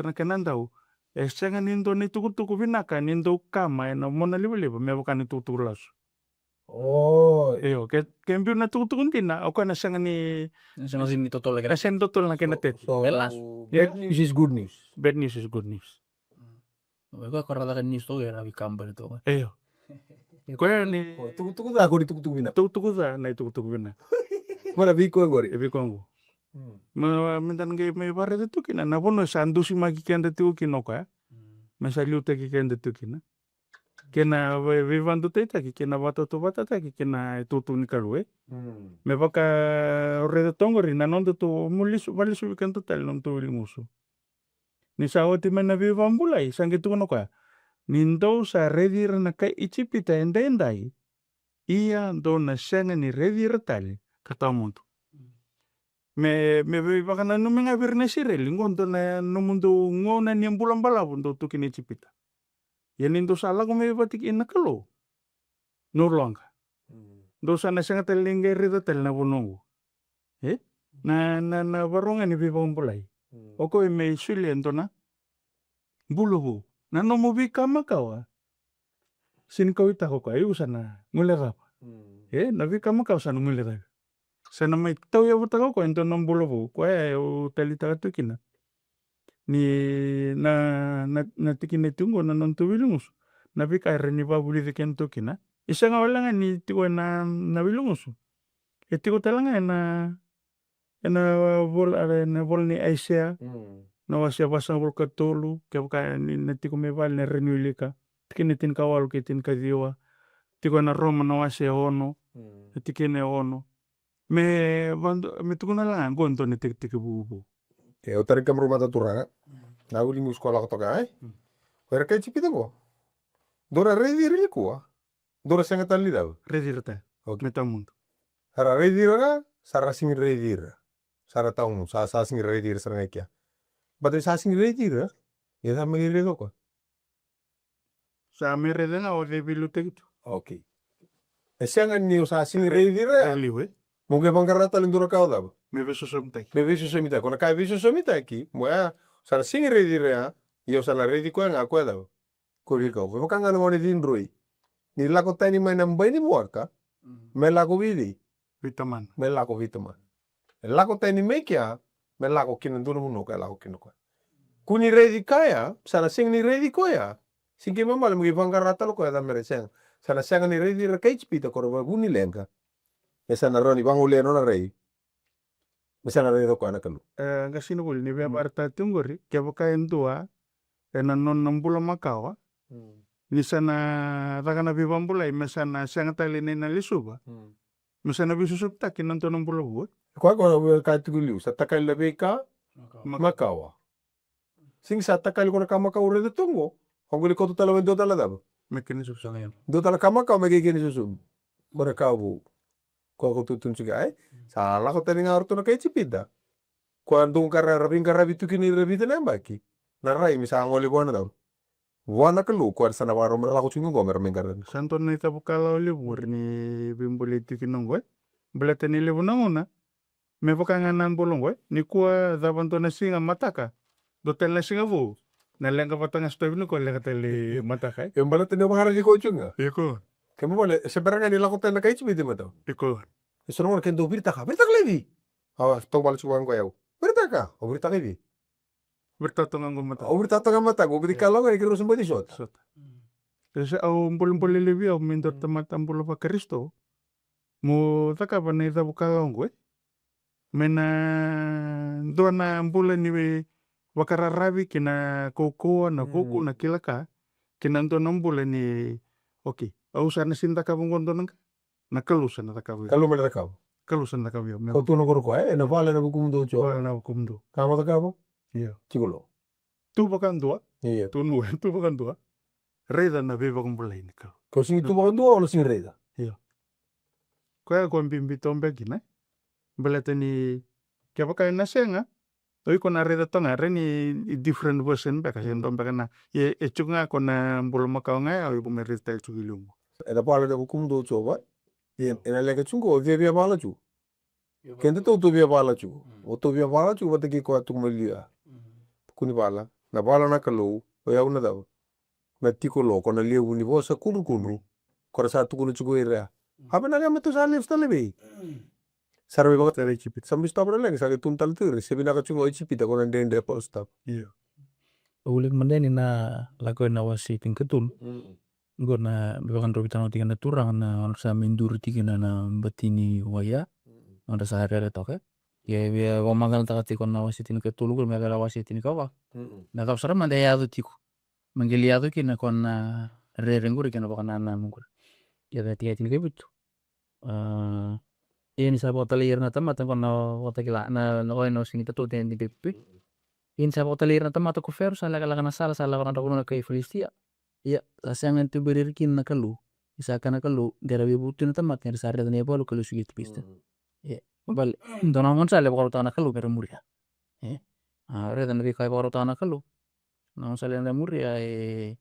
na kena dau, e sega ni dua na itukutuku vinaka ni dau kama ena mona livaliva me vaka na itukutuku lasu. Io, ke, ke biu na tukutuku dina, o koya na sega ni, na sega ni totolo na kena tete. Bad news is good news. Bad news is good news. Io. Koya ni tukutuku ca, ko ni tukutuku vinaka. Tukutuku ca, na itukutuku vinaka. Mana vei koya qori. E vei koya qo. Ma, meda na qai mai vakaraica tu kina na vanua sa dusimaki keda tiko kina o koya. Me sa liutaki keda tiko kina. Kei na vei, veivakadutaitaki, kei na vakatautauvatataki, kei na itukutuku ni Kalou, e. Me vaka o raica toka qori na noda tou, mo lesu, vakalesuvi keda tale na noda tou wili gusu. Ni sa oti mai na veivakabulai, sa qai tukuna o koya, ni dou sa raici ira na kai Ijipita edaidai, ia dou na sega ni raici ira tale ka tawa mudu. Me, me veivakananumi ga vei ira na Isireli, qo dua na nomudou gauna ni bula balavu dou tu kina Ijipita. Ia ni dou sa lako mai vata kei na Kalou, no longer. Dou sa na sega tale ni qai raica tale na vanua oqo. E? Na, na, na vakarorogo ni veivakabulai. O koya me solia e dua na bula vou. Na nomu veika makawa, sega ni kauwaitaka o koya, io, sa na guilecava. E, na veika makawa sa na guilecavi. Sa na mai tauyavutaka o koya e dua na bula vou. Koya e au taleitaka tu kina. Ni na, na, na tikina e tiko qo na noda tou wili gusu. Na veika e rawa ni vakavulici keda tu kina. E sega wale ga ni tiko ena, na wili gusu. E tiko tale ga ena, ena vola, ena vola nei Aisea. Na wase vasagavulu ka tolu, kevaka ni na tiko mai vale na rawa ni wilika. Tikina e tinikawalu kei tinikaciwa. Tiko ena Roma na wase ono. Na tikina e ono. Me vado, me tukuna la ga qo dua na tekitekivu vou. E, au tarai kemudrau mada turaga. Na wili gusu ko lako toka, e? O ira kai Ijipita qo, dou ra raici ira nikua, dou ra sega tale ni cava? Raici ira tale. Okay. Me tawa mudu. Sa ra raici ira ga, sa ra sega ni raici ira. Sa ra tawa mudu, sa, sa sega ni raici ira sara ga i kea. Baleta ni sa sega ni raici ira, ia cava me qai raica o koya? Sa me raica ga o cei veiliutaki tu. Okay. E sega ni o sa sega ni raici ira. E liu, e? Mo qai vaqara tale dua na ka o cava? Me veisosomitaki. Me veisosomitaki. Ko na ka e veisosomitaki, mo ya, sa na sega ni raici ira ya, ia o sa na raici koya ga, koya cava? Ko veikau. Me vaka ga na gone cidroi. Ni lako tani mai na bai ni vuaka, me lako vei cei? Vei tamana. Me lako vei tamana. E lako tani mai kea, me lako kina dua na vanua ka e lako kina o koya. Ko ni raici kaya, sa na sega ni raici koya. Sega ni keimami male me qai vaqara tale o koya, cava me ra sega. Sa na sega ni raici ira kai Ijipita ko ra vakavunileqa. E sa na rawa ni vagolea nona rai. Me sa na raica o koya na Kalou. E, qasenivuli, ni via vakaraitaka tiko qori, kevaka e dua ena nona bula makawa, ni sa na caka na veivakabulai, me sa na sega tale ni na lesuva. Me sa na veisosomitaki na dua na bula vou. Koya, koya, koya tiko liu, sa takali na veika makawa. Sega ni sa takali ko na ka makawa o raica tu qo. O qai lai kauta tale mai dua tale na cava? Me kena isosomi. Dua tale na ka makawa me kena isosomi. Ko na ka vou. Koya ko tukuna tiko, e? Sa lako tani ga o ratou na kai Ijipita. Koya dou qara, ra veiqaravi tu kina ira vica na yabaki. Na rai me sa gole vua na cava? Vua na Kalou, koya era sa na vakarau me ra lako tiko qo me ra mai qaravi. Sa dua na itaukei levu ni veibolei tiko kina qo, e? Baleta ni levu na gauna me vaka ga na bula qo, e? Nikua cava dua na siga mataka, dua tale na siga vou, na leqa vata ga sitovi nikua, leqa tale mataka, e? E baleta ni vakarau tiko ga. Iko. Ke me vale, se bera ga ni lako tale na kai Ijipita matau. Iko. E so na gauna ke dou viritaka, viritaka laivi. Awa, tau vale tiko ga qo yau. Viritaka, o viritaka i vei? Viritaka toka ga qo mataka. O viritaka toka ga mataka, o viritaka lako ga ni ke rau sa baci sota. Sota. E se au bolebole laivi au me dua tamata bula vaKarisito. Mo cakava na itaukei qo, e? Me na dua na bula ni veivakararavi kei na kaukauwa, na vuku, na kila ka, kei na dua na bula ni, okay, au sa na sega ni cakava qo dua na ka, na Kalou sa na cakava. Kalou me na cakava. Kalou sa na cakava. Ko tu na koro koya, e, na vale na vukumudou tiko. Vale na vukumudou. Ka mo cakava? Io. Tiko lo. Tu vakadua. Io. Tu nu, tu vakadua. Raica na veivakabulai ni Kalou. Ko sigi tu vakadua, o na sigi raica. Io. Koya ko bibi toka beka kina. Baleta ni kevaka e na sega, o iko na raica toka ga, raica ni different version beka, se dua beka na, e, e tiko ga ko na bula makawa ga ya, o iko me raica tale tiko i liu. E na vale na vukumudou Jiova. E, e na leqa tiko qo, o via via vala tiko. Keda tou tou via vala tiko. O tou via vala tiko vata kei koya tu mai liu. Tukuni vala. Na vala na Kalou, o yau na cava? Na tiko lo, ko na levu ni vosa kudrukudru. Ko ra sa tukuna tiko ira. A vinaka me tou sa lesu tale vei. Sa ra veivakatara Ijipita. Sa bisu tavara leqa, sa qai tukuna tale tu ira. Se vinaka tiko o Ijipita, ko na dredre, ko na sotava. Io. Au wilika mada yani na Lako Yani na wase tinikatolu. Qo na veivakadrovi tale tiko na Turaga na nodra sa mai duri tiko na, na bati ni wai ya. Nodra sa rere toka. Ia e via vakamatatataka tiko na wase tinikatolu qo, me yacova na wase tinikava. Na cava sara mada e yaco tiko. Me qai lai yaco kina ko na rere qori kei na vakanananu qori. Ia na tikina tinikavitu. A, ia ni sa vakatalai ira na tamata, qo na vakatakila, na, na, qo na wase ni katolu, tikina tinikavitu. Ia ni sa vakatalai ira na tamata ko Fero, sa lekaleka na sala, sa lako na nodra vanua na kai Filisitia. Ia, sa sega ni tuberi ira kina na Kalou. Ni sa kaya na Kalou, de ra veivutu na tamata, ni ra sa raica na ivalu ka lesu ki Ijipita. Ia, bale, dua na gauna sa lai vakarautaka na Kalou me ra muria. E, a, raica na veika e vakarautaka na Kalou. Na gauna sa lai muria, e,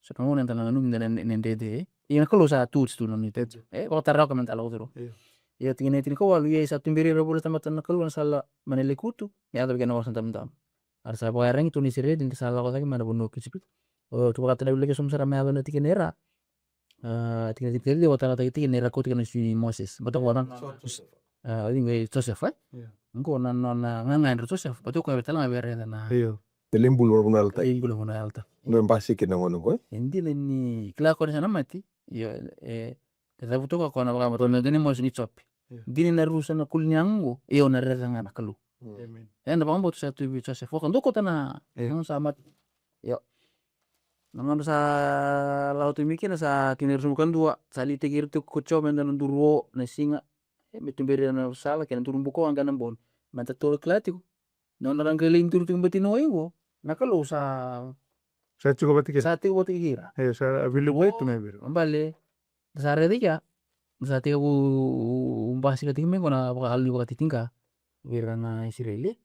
so na gauna eda na nanumi na, na, na dede, e. Ia na Kalou sa tu, tu na nona itavi. E, vakatara rawa ka me da lako curuma. Ia tikina e tinikawalu, ia sa tuberi ira voli na tamata na Kalou na sala mai na lekutu, me yacova kina na Vosa Damudamu. A ra sa vakaiyaragi tu na Isireli, ni ra sa lako cake mai na vanua ko Ijipita. O, tu vakatara na vuli ke sobu sara me yacova na tikina e ra. A, tikina, tikina, tikina, vakatakila na tikina era kauta kina o Moses. Vata ko na, a, o Josefa, e? Io. Qo na, na, na gagadre o Josefa. Vata ko e tale ga vei ira na. Io. Tale bula vanua yalta. Tale bula vanua yalta. Na basika na gauna qo, e? E dina ni kila ko ni sa na mate. Io, e, e cavuta ko na vakamatau na dina ni Moses ni Jope. Io. Dina na rusa na kuli ni yago qo. Io, na rere ga na Kalou. Amen. E na vakabauta sa tu vei Josefa. Ko dou kauta na, io, na sa mate. Io. Na gauna sa lako tu mai kina sa tikina e ruasagavulu ka dua, sa liutaki ira tiko ko Jiova me da na duru o na siga, e, me tuberi ira na sala kei na duru bukawaqa ena bogi. Me da toro kila tiko. Na gauna ra qai lai duru tiko bati na wai qo, na Kalou sa, sa tiko vata kei, sa tiko vata kei ira. E, sa veiliutaki tu mai vei ira. Bale, da sa raica i kea, da sa tekivu basika tiko mai qo na vakayalo ni vakatitiqa vei ira na Isireli.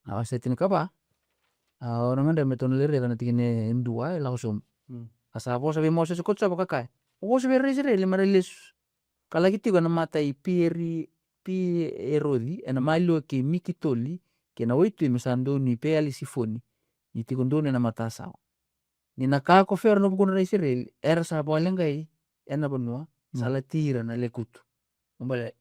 A, wase tinikava. A, o na gadreva me tou na lai raica na tikina e dua e lako sobu. Mm. A sa vosa vei Moses ko Jiova ka kaya, vosa vei ira na Isireli me ra lesu ka laki tiko ena mata i Pieri-, Pieroci, ena maliwa kei Mikitoli, kei na waitui me sa donui Peali-sifoni, ni tiko donu ena matasawa. Ni na kaya ko Fero ena vukudra na Isireli, era sa vakaleqai ena vanua, sa, mm, lati ira na lekutu. Bale,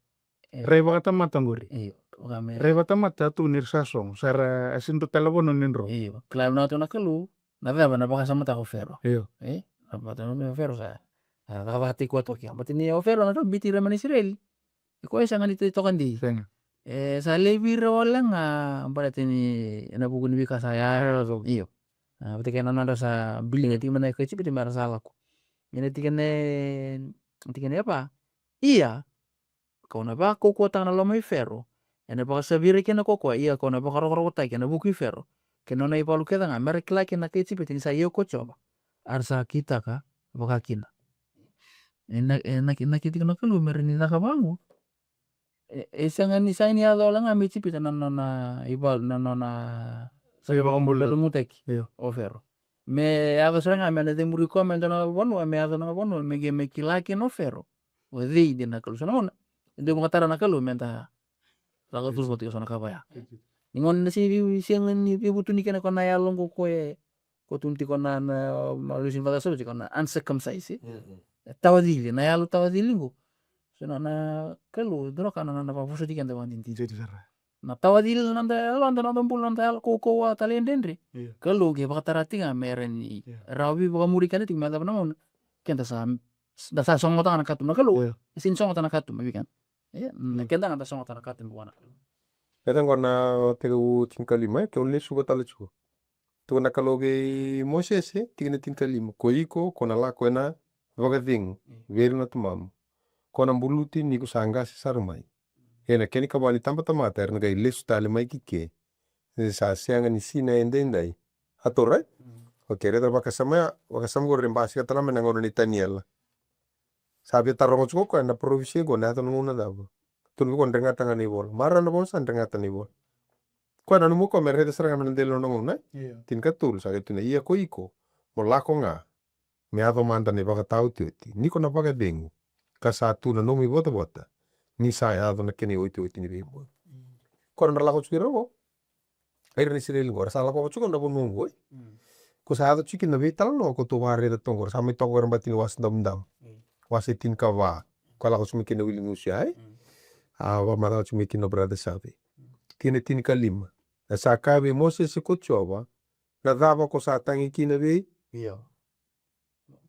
e, rai vakatamata qori. Io, vaka me rai vakatamata tu ni ra sa sogo, sa ra, a sega ni dua tale na vanua ni dro. Io, kila na tu na Kalou, na cava na vakasamataka ko Fero. Io. E, na vakatamata ko Fero sa, a, cakacakataki koya toka. Baleta ni o Fero na biuti ira mai na Isireli. E koya e sega ni toka dei. Sega. E sa laivi ira wale ga, baleta ni ena vuku ni veika sa yaco. Io. A, vata kei na nodra sa biliga tiko mai na kai Ijipita me ra sa lako. Ia na tikina e, tikina e va. Ia, kau na vakaukauwataka na loma i Fero, ena vakasavi ira kina ko koya, ia kau na vakarokorokotaki ena vuku i Fero kei na nona ivalu kece ga, me ra kila kina na kai Ijipita ni sa i au ko Jiova, a ra sa kitaka vakakina. E na, e na, na kitaka na Kalou me ra ni caka vaqo. E, e sega ni, sega ni yaco wale ga mai Ijipita na nona ivalu, na nona sa vakabula, vakabulutaki, io, o Fero. Me yaco sara ga me na cemuri koya me dua na vanua, me yaco na vanua me qai me kila kina o Fero o cei dina na Kalou. So na gauna e dau vakatara na Kalou me da lako curuma tiko so na ka vaya. Ni gauna na sega ni vei-, sega ni veivutuni kina ko na yalo qo ko e, ko tu tiko na, na, na lusi ni vakasolo tiko na uncircumcised, e? Mm, mm. E tawacili, na yalo tawacili qo. So na, na Kalou, dua na ka na, na, na vakavosoti keda vakadinadina. Dina sara. Na tawacili na noda yalo, na noda bula, na noda yalo kaukauwa, talaidredre. Io. Kalou qai vakatara tiko ga me rawa ni, io, rawa ni vakamuri keda tiko me yacova na gauna keda sa, da sa sogota ga na katuba. Na Kalou, io, e sega ni sogota na katuba vei keda. Ia, na, mm, keda ga da sogota na katuba vua na Kalou. E, qo na tekivu tinikalima, e, ke o ni lesuva tale tiko. Tukuna na Kalou vei Mosese, tikina tinikalima: Ko iko, ko na lako ena vakacegu, mm, vei ira na tamamu. Ko na buluti ni ko sa qase sara mai. Ena kena ikava ni tabatamata era na qai lesu tale mai ki ke. Ni sa sega ni sinai edaidai. A taura, e? Mm. Okei, raica na vakasama ya, vakasama qori e basika tale mai na gauna nei Taniela. Sa via taroga tiko o koya na parofisai qo, na yaco na gauna cava. Tukuna vei koya dregata ga na ivola. Marau na vosa, dregata na ivola. Koya nanuma o koya me raica sara ga na dela ni nona gauna, e? Io. Tinikatolu, sa qai tukuna: Ia ko iko, mo lako ga, me yaco mada na ivakataotioti ni ko na vakacegu, ka sa tu na nomu ivotavota, ni sa yaco na kena iotioti ni veimuri. Mm. Koya na lako tiko ira qo. Ira na Isireli qo, ra sa lakova tiko na vanua qo, e? Mm. Ko sa yaco tiko kina na veitalanoa ko tou vakaraica toka qo, ra sa mai toka qo ra bati ni Wasa Damudamu. Mm. Wasa e tinikava. Ko lako tiko mai kina na wili gusu ya, e? Mm. A, vakamacala tiko mai kina o brother Save. Mm. Tikina tinikalima. E sa kaya vei Mosese ko Jiova: Na cava ko sa tagi kina vei? Io.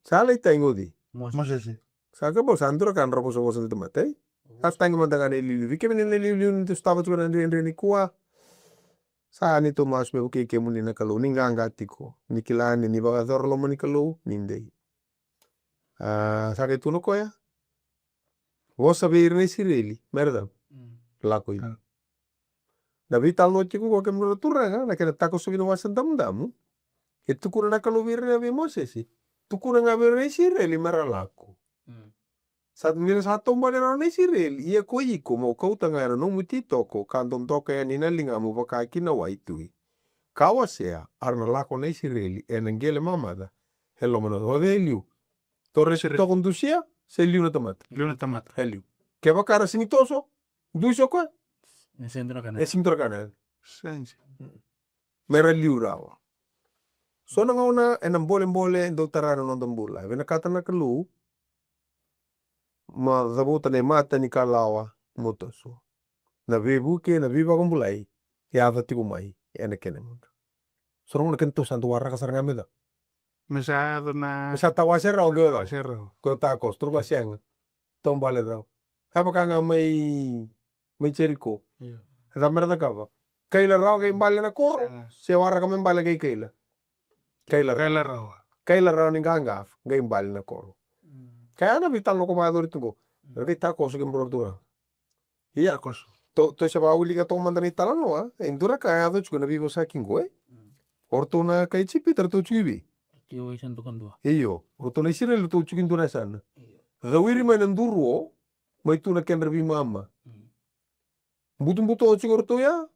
Sa lai tagi o cei? Mosese. Mosese. Sa ka bau sa dua na ka na ra vosavosa na tamata, e? Sa tagi mada ga na iliuliu. Vei kemuni na iliuliu ni tou sotava tiko na dredre nikua, sa neitou masu me vukei kemuni na Kalou. Ni qaqa tiko. Ni kila ni, ni vakayacora loma ni Kalou, ni dei. A, sa qai tukuna o koya: Vosa vei ira na Isireli me ra cava? Mm. Lako i liu. Ah. Na veitalanoa tiko qo, kemudou na turaga, na kena takosovi na Wasa Damudamu, e tukuna na Kalou vei ira, vei Mosese, tukuna ga vei ira na Isireli me ra lako. Mm. Sa, ni ra sa taubale rawa na Isireli, ia ko iko mo kauta ga e na nomu ititoko ka dodoka yani na ligamu vaka ki na waitui, ka wasea, a ra na lako na Isireli e na qele mamaca e loma ni, o cei e liu? Tou raica se toso dusia se liu na tamata? Liu na tamata. E liu. Kevaka ra sega ni toso dusia o koya, e sega ni dua na ka na, e sega ni dua na ka na yaco. Sega. Me ra liu rawa. So na gauna e na bolebole dau tara na noda bula. E vinakata na Kalou mo cavuta na imatai ni kalawa mo toso. Na veivuke, na veivakabulai e yaco tiko mai e na kena gauna. So na gauna keitou sa dau waraka sara ga me ca, me sa yaco na, me sa tawase rawa, qai tawase rawa. Ko takoso, toro qai sega. Taubale rawa. E vaka ga mai, mai Jeriko. Io. E cava me ra cakava? Kaila rawa qai bale na koro. Sega. Se waraka me bale qai kaila? Kaila rawa. Kaila rawa. Kaila rawa ni qaqa, qai bale na koro. Mm. Ka ya na veitalanoa ko vakayacori tu qo. Mm. Ra qai takoso, kemudou na turaga. Ia. Takoso. Tou, tou se vakawilika toka mada na italanoa, e dua na ka e yaco tiko na veivosaki qo, e? Mm. O ratou na kai Ijipita, ratou tiko i vei? Tiko i San Tukadua. Io, o ratou na Isireli, ratou tiko i dua na yasana. Io. Cawiri mai na duru o, mai tu na kedra veimama. Mm. Butobuto tiko o ratou ya,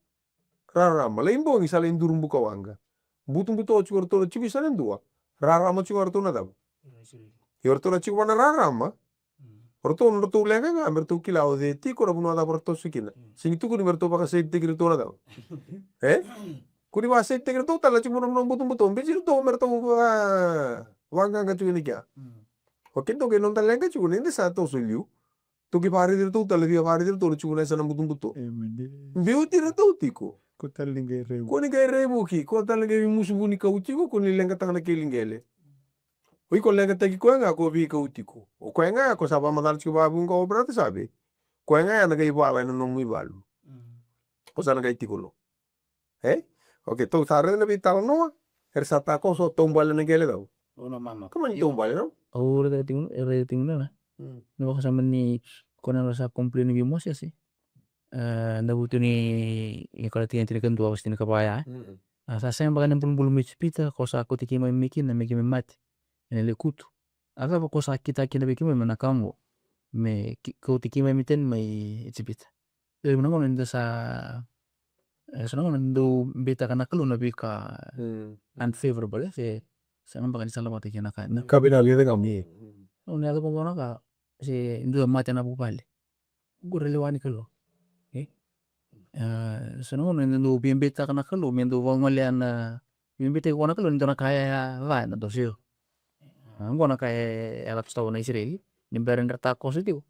rarama. Lai bogi sa lai duru buka waqa. Butobuto tiko o ratou na tiko i yasana dua, rarama tiko o ratou na cava? Io, o ratou na tiko va na rarama. Mm. O ratou, o ratou leqa ga me ratou kila o cei tiko, na vanua cava ratou sa kina. Mm. Sega ni tukuni me ratou vakasaitaki ratou na cava? E? Kua ni vakasaitaki ratou tale na tiko na vanua butobuto, beci ratou me ratou va, vaqaqa tiko ni kea. Mm. O keitou qai noda leqa tiko ni da sa toso i liu. Tou qai vakaraici iratou tale, via vakaraici iratou na tiko na yasana butobuto. Emeni. Biuti iratou tiko. Ko tale ni qai raivuki. Ko ni qai raivuki, ko tale ni qai musu vunikau tiko, ko ni leqataka na keli qele. O iko leqataki koya ga ko veikau tiko. O koya ga ko sa vakamacala tiko vakavuqa o brother Save. Koya ga ya na qai vala e na nomu ivalu. Mm. Ko sa na qai tiko lo. E? Okei, tou sa raica na veitalanoa, era sa takoso, taubale na qele cau. Au na mama. Kemuni taubale, no? Au raica tiko, raica tiko na. Mm. Na vakasama ni ko na sa complain vei Mosese. E, na vutu ni, ni Kalatia tinikadua, wase tinikava ya. Mm. A, sa sega beka na bulubulu mai Ijipita, ko sa kauti keimami mai kina, me keimami mate e na lekutu. A cava ko sa kitaka kina vei keimami na ka oqo, me ki-, kauti keimami tani mai Ijipita? Levu na gauna ni da sa, e, so na gauna ni dau beitaka na Kalou na veika unfavorable, e, se, se gabaka ni sa lavata kina ka. Na ka vinaka levu ga mo. Gauna ni yaco vaqo na ka, se dua mate na vuvale. Qori lewa ni Kalou. E? E, so na gauna ni dau via beitaka na Kalou, me dau vagolea na, via beitaki vua na Kalou, ni dua na ka e, e, va, na dau sio. A, qo na ka e, e yalataka na Isireli, ni bera ni ra takoso tiko.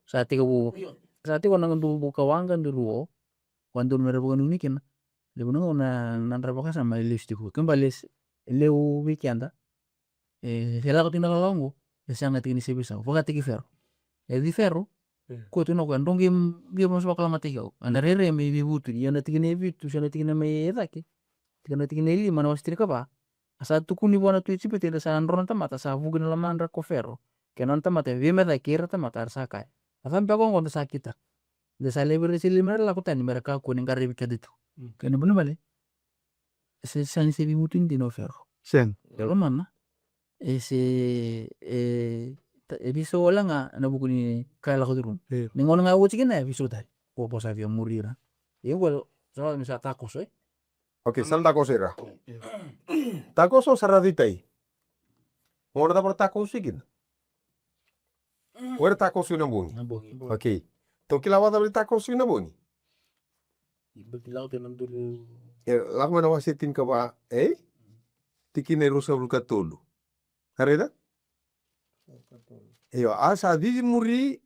Sa tiko vu, sa tiko na dau vuka waqa, dau ruo, Koya dodonu me ra vakanuinui kina. Levu na gauna na nodra vakasama e lesu tiko. Kena ibalebale e levu vei keda. E, se lako tiko na lalawa oqo, e sega tiko ni se veisau. Vakataki Fero. E, vei Fero, koya tu na koya, drau qai, qai mo se vakalamataki au. Eda rairai me veivutuni, io na tikina e vitu, se na tikina mai e cake. Tikina, tikina e lima, na wase tinikava. A sa tukuni vua na tui Ijipita ni ra sa dro na tamata, sa vuki na lomadra ko Fero kei na nona tamata, e via me caka kei ira na tamata, era sa kaya, a cava beka oqo da sa kitaka? Da sa laivi ira e Isireli me ra lako tani, me ra kakua ni qaravi keda tu. Mm. Kena ibalebale, e se, sega ni se veivutuni dina o Fero. Sega. E lomana. E se, e, ta-, e veisau wale ga ena vuku ni ka e lako curuma. Io. Ni gauna ga e oti kina, e veisau tale. Ko, ko sa via muri ira. Ia ko, sa, sa takoso, e? Okay, sa na takoso ira. Takoso sa ra citai. Gauna cava ra takoso kina? O ira takoso na bogi. Na bogi. Okay. Tou kila vakacava ni takoso na bogi? Iba kila o tena duru. E, lako mai na wase tinikava, e? Tikina e ruasagavulu ka tolu. A raica? Io, a sa cici muri,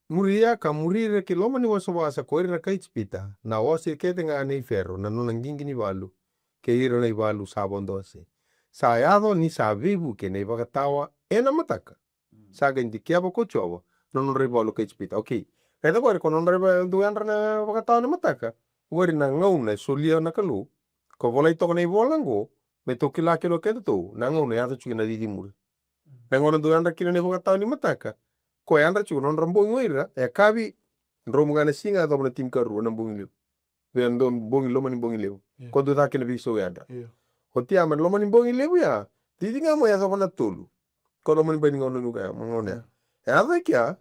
muria ka muri ira ki loma ni wasawasa ko ira na kai Ijipita, na ose kece ga nei Fero, na nona qiqi ni valu, kei ira na ivalu sa vodo ose. Sa yaco ni sa veivuke na ivakatawa ena mataka. Sa qai dikeva ko Jiova na nodra ivalu kai Ijipita. Okay. Raica qori ko nodra ivalu, dau yadra na ivakatawa ena mataka. Qori na gauna e solia na Kalou. Ko volai toka na ivola qo, me tou kila kina o kedatou, na gauna e yaco tiko na cici muri. Na gauna dau yadra kina na ivakatawa ni mataka. Ko yadra tiko na nodra bogi o ira, e yakavi, dromu ga na siga, yacova na tinikarua na bogi levu. Vei na bogi, loma ni bogi levu. Io. Ko dau caka kina veisau yadra. Io. Oti ya, mai na loma ni bogi levu ya, cici ga mo yacova na tolu. Ko loma ni bai ni gauna, gauna ya. Io. E yaco i kea,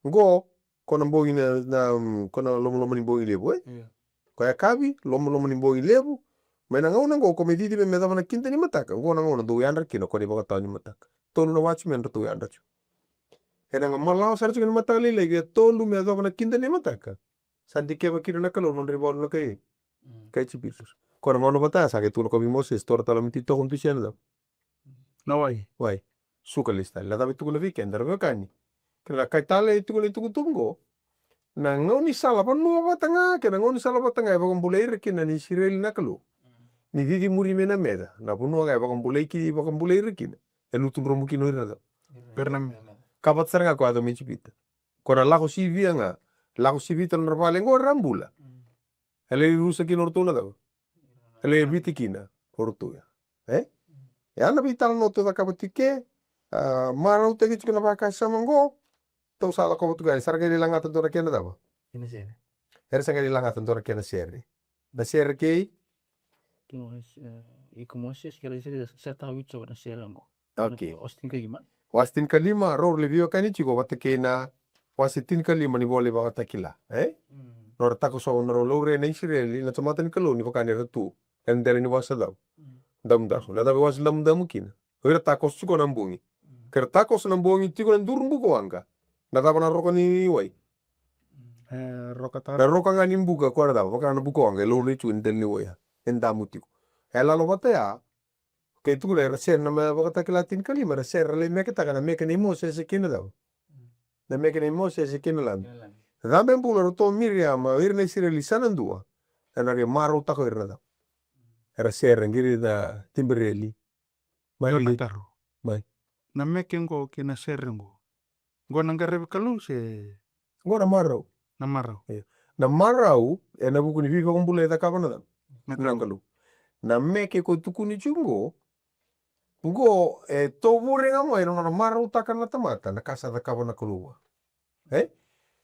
qo, ko na bogi na, na, mm, ko na lomaloma ni bogi levu, e? Io. Ko yakavi, lomaloma ni bogi levu, mai na gauna qo, ko me cici me, me yacova na kida ni mataka, qo na gauna dau yadra kina ko na ivakatawa ni mataka. Tolu na watchmen ratou yadra tiko. Ena qai malawa sara tiko na mataka lailai, e tolu me yacova na kida ni mataka. Sa dikeva kina na Kalou na nodra ivalu na kai, mm, kai Ijipita. Ko na gauna vata, sa qai tukuna ko vei Moses, tora tale mai titoka dusia na cava? Na wai. Wai. Suka lesu tale. Na cava e tukuna vei keda, ra veiwekani? Kena kai tale e tukuna itukutuku qo. Na gaunisala vanua vata ga, kei na gaunisala vata ga e vakabulai ira kina na Isireli na Kalou. Ni cici muri mai na meca, na vanua ga e vakabulai ki, vakabulai ira kina. E lutu dromu kina o ira na cava? Ira na meca. Ka vata sara ga ko yaco mai Ijipita. Ko na lako sivia ga. Lako sivita na nodra vale qo era bula. Mm. E lai rusa kina o ratou na cava? E lai viti kina o ratou ya. E? E a na veitalanoa tou cakava tiko ke, a, marautaki tiko na vakasama qo, tou sa lakova tiko yani, sa ra qai lai lagata dua na kena cava? Kena sere. Era sa qai lai lagata dua na kena sere. Na sere kei? Kei Moses, e, iko Moses, kei ira Isireli, sa tau ito na sere qo. Okay. Wase tinikalima. Wase tinikalima, rau lai veiwekani tiko vata kei na wase tinikalima ni vola i Vakatakila, e? Mm. Nodra takoso, nodra laurai na Isireli na tamata ni Kalou ni vaka ni ra tu ena dela ni wasa cava? Mm. Damudamu. Na cava e wasa damudamu kina? O ira takoso tiko na bogi. Mm. Ke ra takoso na bogi tiko na duru bukawaqa. Na cava na roka ni wai? Mm. E, roka tara. Na roka ga ni buka, koya na cava? Vaka na bukawaqa e laurai tiko ena dela ni wai ya. E damu tiko. E lalo vata ya, kei tukuna era sere na me Vakatakila tinikalima, era sere, ra lai meketaka na meke nei Mosese kei na cava? Na meke nei Mosese kei na Lami. Kei na Lami. Cabe bula o ratou o Miriama, o ira na Isireli sa na dua. Era qai marautaka o ira na cava? Era sere, qiri na tibereli. Mai. Io, na taro. Mai. Na meke qo kei na sere qo. Qo na qaravi Kalou se? Qo na marau. Na marau. Io. Na marau, ena vuku ni veivakabulai e cakava na cava? Na Kalou. Na Kalou. Na meke ko tukuni tiko qo, qo e tovure ga mai na nona marautaka na tamata na ka sa cakava na Kalou vua. E?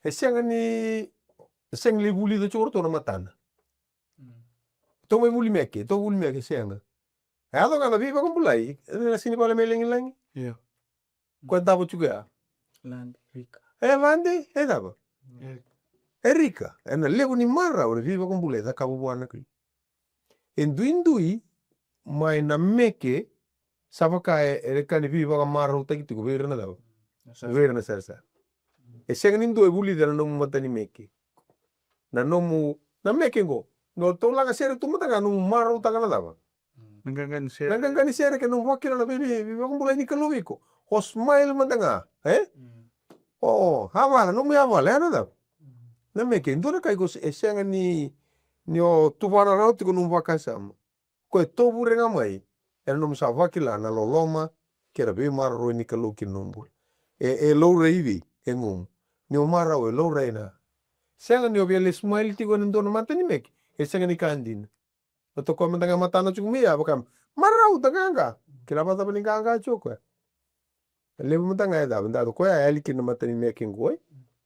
E sega ni, e sega ni lai vulica tiko o ratou na matana. Mm. Tou mai vuli meke, tou vuli meke, sega. E yaco ga na veivakabulai, e na sini vale mai lagilagi. Io. Ko e davo tiko ya. Lade, rika. E lade, e cava? E. Erika, ena levu ni marau na veivakabulai e cakava vua na Kalou. E duidui mai na meke sa vaka e, e ka ni veivakamarautaki tiko vei ira na cava? Vei ira na sarasara. E sega ni dua e vulica na nomu matanimeke. Na nomu, na meke qo. No tou laga sere tu mada ga nomu marautaka na cava? Na qaqa ni sere. Na qaqa ni sere kei na nomu vakila na vei, vei, veivakabulai ni Kalou vei iko. O smile mada ga, e? O, yavala, nomu yavala, ya na cava? Na meke, dua na ka iko se-, e sega ni, ni o tuvana rawa tiko nomu vakasama. Ko e tovure ga mai ena nomu sa vakila na loloma kei na veimaroroi ni Kalou ki na nomu bula. E, e laurai vei, e gumu. Ni o marau e laurai na. Sega ni o via lai smile tiko ena dua na matanimeke. E sega ni ka dina. Na tokoa mada ga matana tiko mai ya vaka marau da qaqa. Kila vacava ni qaqa tiko koya. E levu mada ga e cava, da koya e yali kina na matanimeke qo, e.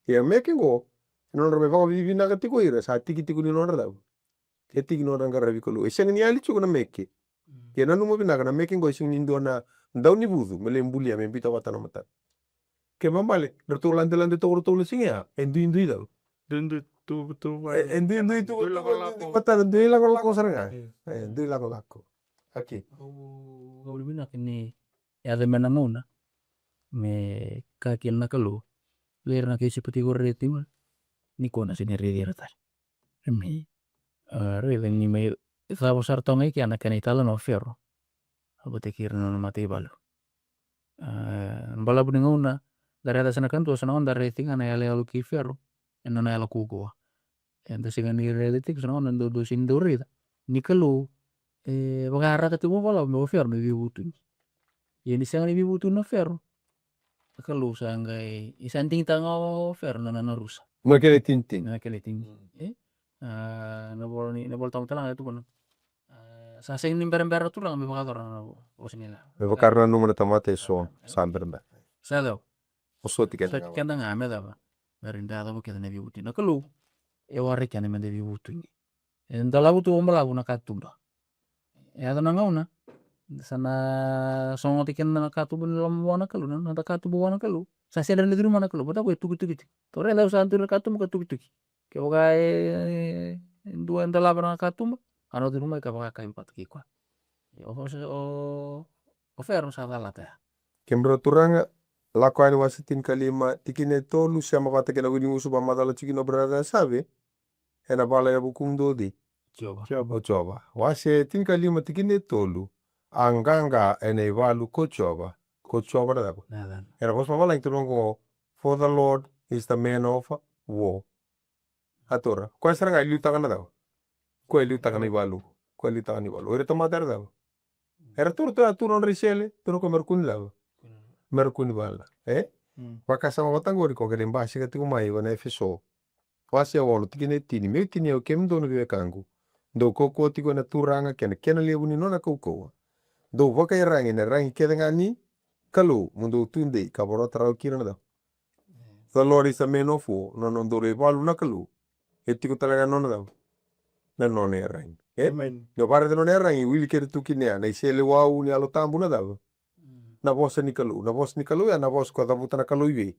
Ia meke qo, e nodra me vakavinavinaka tiko ira sa tiki tiko ni nodra cava? E tiki nodra qaravi Kalou. E sega ni yali tiko na meke. Ia nanuma vinaka na meke qo e sega ni dua na dau ni vucu me lai bulia me biuta vata na matana. Ke mamale, ratou ladelade toka ratou na siga ya, e duidui cava? Duidui tu, tu, e, e duidui tu, dui lakolako. Matana dui lakolako sara ga. E, dui lakolako. Okay. Au, au vinaka ni yaco mai na gauna me kaya kina na Kalou vei ira na kai Isipeli, tiko raica tiko nikua na sega ni raici ira tale. Me, a, raica ni mai cava sara toka ga i kea na kena italanoa o Fero vata kei ira na nona mataivalu. A, na balavu ni gauna da raica sa na kadua, sa na gauna da raica tiko ga na yaloyalo kei Fero ena nona yalo kaukauwa. Eda sega ni raica tiko sa na gauna dou, dou sega ni dau raica ni Kalou e vakayagataka tiko vakalawa me o Fero me veivutuni. Ia ni sega ni veivutuni o Fero, na Kalou sa qai, e sa digitaka ga o Fero na, na, na rusa. Na kena itinitini. Na kena itinitini. E? A, na ivola ni, na iVolatabu tale ga e tukuna, a, sa sega ni berabera na turaga me vakayacora na vosa ni yalayala. Me vaka era nanuma na tamata eso, sa berabera. Sa cau. Vosoti keda ga. Vosoti keda ga me cava? Me rawa ni da yacova kece na veivutuni. Na Kalou e waraki keda me da veivutuni. E dolavi tu vakabalavu na katuba. E yaco na gauna sa na sogota kina na katuba ni loloma vua na Kalou, na noda katuba vua na Kalou. Sa sega ni duri mai na Kalou, baleta o koya e tukituki tiko. Tou raica, sa duri na katuba ka tukituki. Kevaka e, e dua e dolava na katuba, a na duri mai ka vakayakavi vata kei koya. O, o, o, o Fero sa calata ya. Kemudrau turaga, Lako Yani wase tinikalima, tikina e tolu, sema vata kei na wili gusu vakamacala tiko kina o brother Save, ena vala ena vukumudou o cei? Jiova. Jiova. O Jiova. Wase tinikalima, tikina e tolu, a qaqa ena ivalu ko Jiova, ko Jiova na cava? Na cava? Ena vosa vavalagi tukuna qo, for the Lord is the man of war. A tura, koya sara ga e liutaka na cava? Koya e liutaka na ivalu. Koya e liutaka na ivalu. O ira tamata era cava? Era tu, tu, tu nodra isele, tu na koya me ra kua ni cava? Me ra kua ni vala. E? Mm. Vakasama vata qori ko qai basika tiko mai vei na Efeso. Wase e walu, tikina e tini, meu tinia, o kemudou na veiwekaqu. Dou kaukauwa tiko ena Turaga kei na kena levu ni nona kaukauwa. Dou vakaiyaragi ena iyaragi kece ga ni Kalou, mo dou tudei ka vorata rawa kina na cava? The Lord is a man of war, na nodou ivalu na Kalou. E tiko tale ga na nona cava? Na nona iyaragi. E? Amen. Ni o vakaraica na nona iyaragi, wili kece tu kina ya na iseleiwau ni Yalo Tabu na cava? Mm. Na vosa ni Kalou. Na vosa ni Kalou ya, na vosa ko cavuta na Kalou i vei?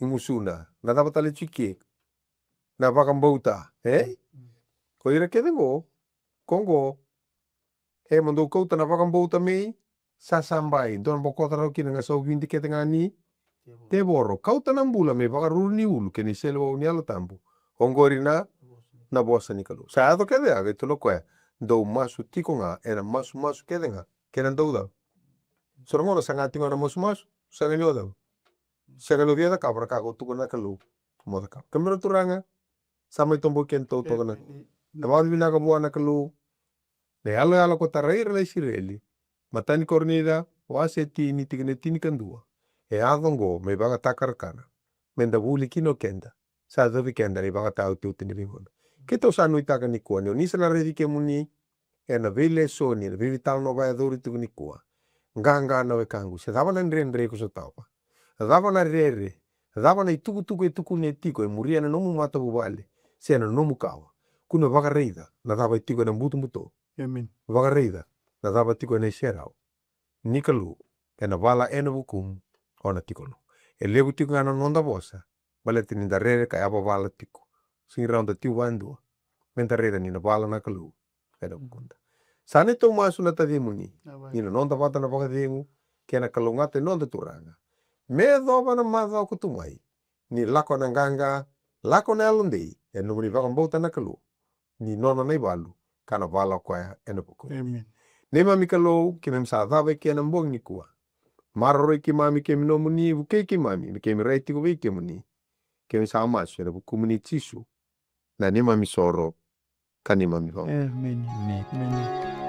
I gusuna. Na cava tale tiko ke? Na vakabauta. E? Mm. Ko ira kece qo, ko qo, e, mo dou kauta na vakabauta me isasabai, dou na bokoca rawa kina na gasauvidi kece ga ni tevoro. Tevoro. Kauta na bula me ivakaruru ni ulu kei na iseleiwau ni Yalo Tabu. Oqori na, na vosa ni Kalou. Sa yaco kece ya, qai tukuna o koya, dou masu tiko ga ena masumasu kece ga kei na dau cava? So na gauna saga tiko ga na masumasu, sega ni o cava? Sega ni o via cakava na ka ko tukuna na Kalou mo cakava. Kemudrau turaga, sa mai toboki kedatou toka na, na vakavinavinaka vua na Kalou. Na iyaloyalo ko tarai ira na Isireli. Matai ni Korinica, wase tini, tikina e tinikadua. E yaco oqo me ivakatakarakara, me da vuli kina o keda. Sa yacovi keda na ivakataotioti ni veigauna. Keitou sa nuitaka nikua ni o ni sa na raici kemuni ena veilesoni, ena veitalanoa vakayacori tiko nikua. Qaqa na wekaqu, se cava na dredre ko sotava? Cava na rere? Cava na itukutuku e tukuni tiko e muria na nomu matavuvale se na nomu kawa? Kua ni vakaraica na cava e tiko ena butobuto. Amen. Vakaraica na cava tiko ena iserau ni Kalou, ena vala ena vukumu o na tiko lo. E levu tiko ga na noda vosa, baleta ni da rere ka yavavala tiko. Sega ni rawa da tiko vakadua. Meda raica ni na vala na Kalou ena vukuda. Sa neitou masu na tacimuni, ni na noda vata na vakacegu kei na kalougata ni noda Turaga. Me yacova na macawa ko tu mai, ni lako na qaqa, lako na yalodei ena nomuni vakabauta na Kalou, ni nona na ivalu ka na vala o koya ena vukumuni. Neimami Kalou, keimami sa cava eke ena bogi nikua. Maroroi keimami, keimami nomuni, vukei keimami me keimami rai tiko vei kemuni. Keimami sa masu ena vukumuni Jisu, na neimami soro ka neimami vakaoqo. Emeni. Emeni.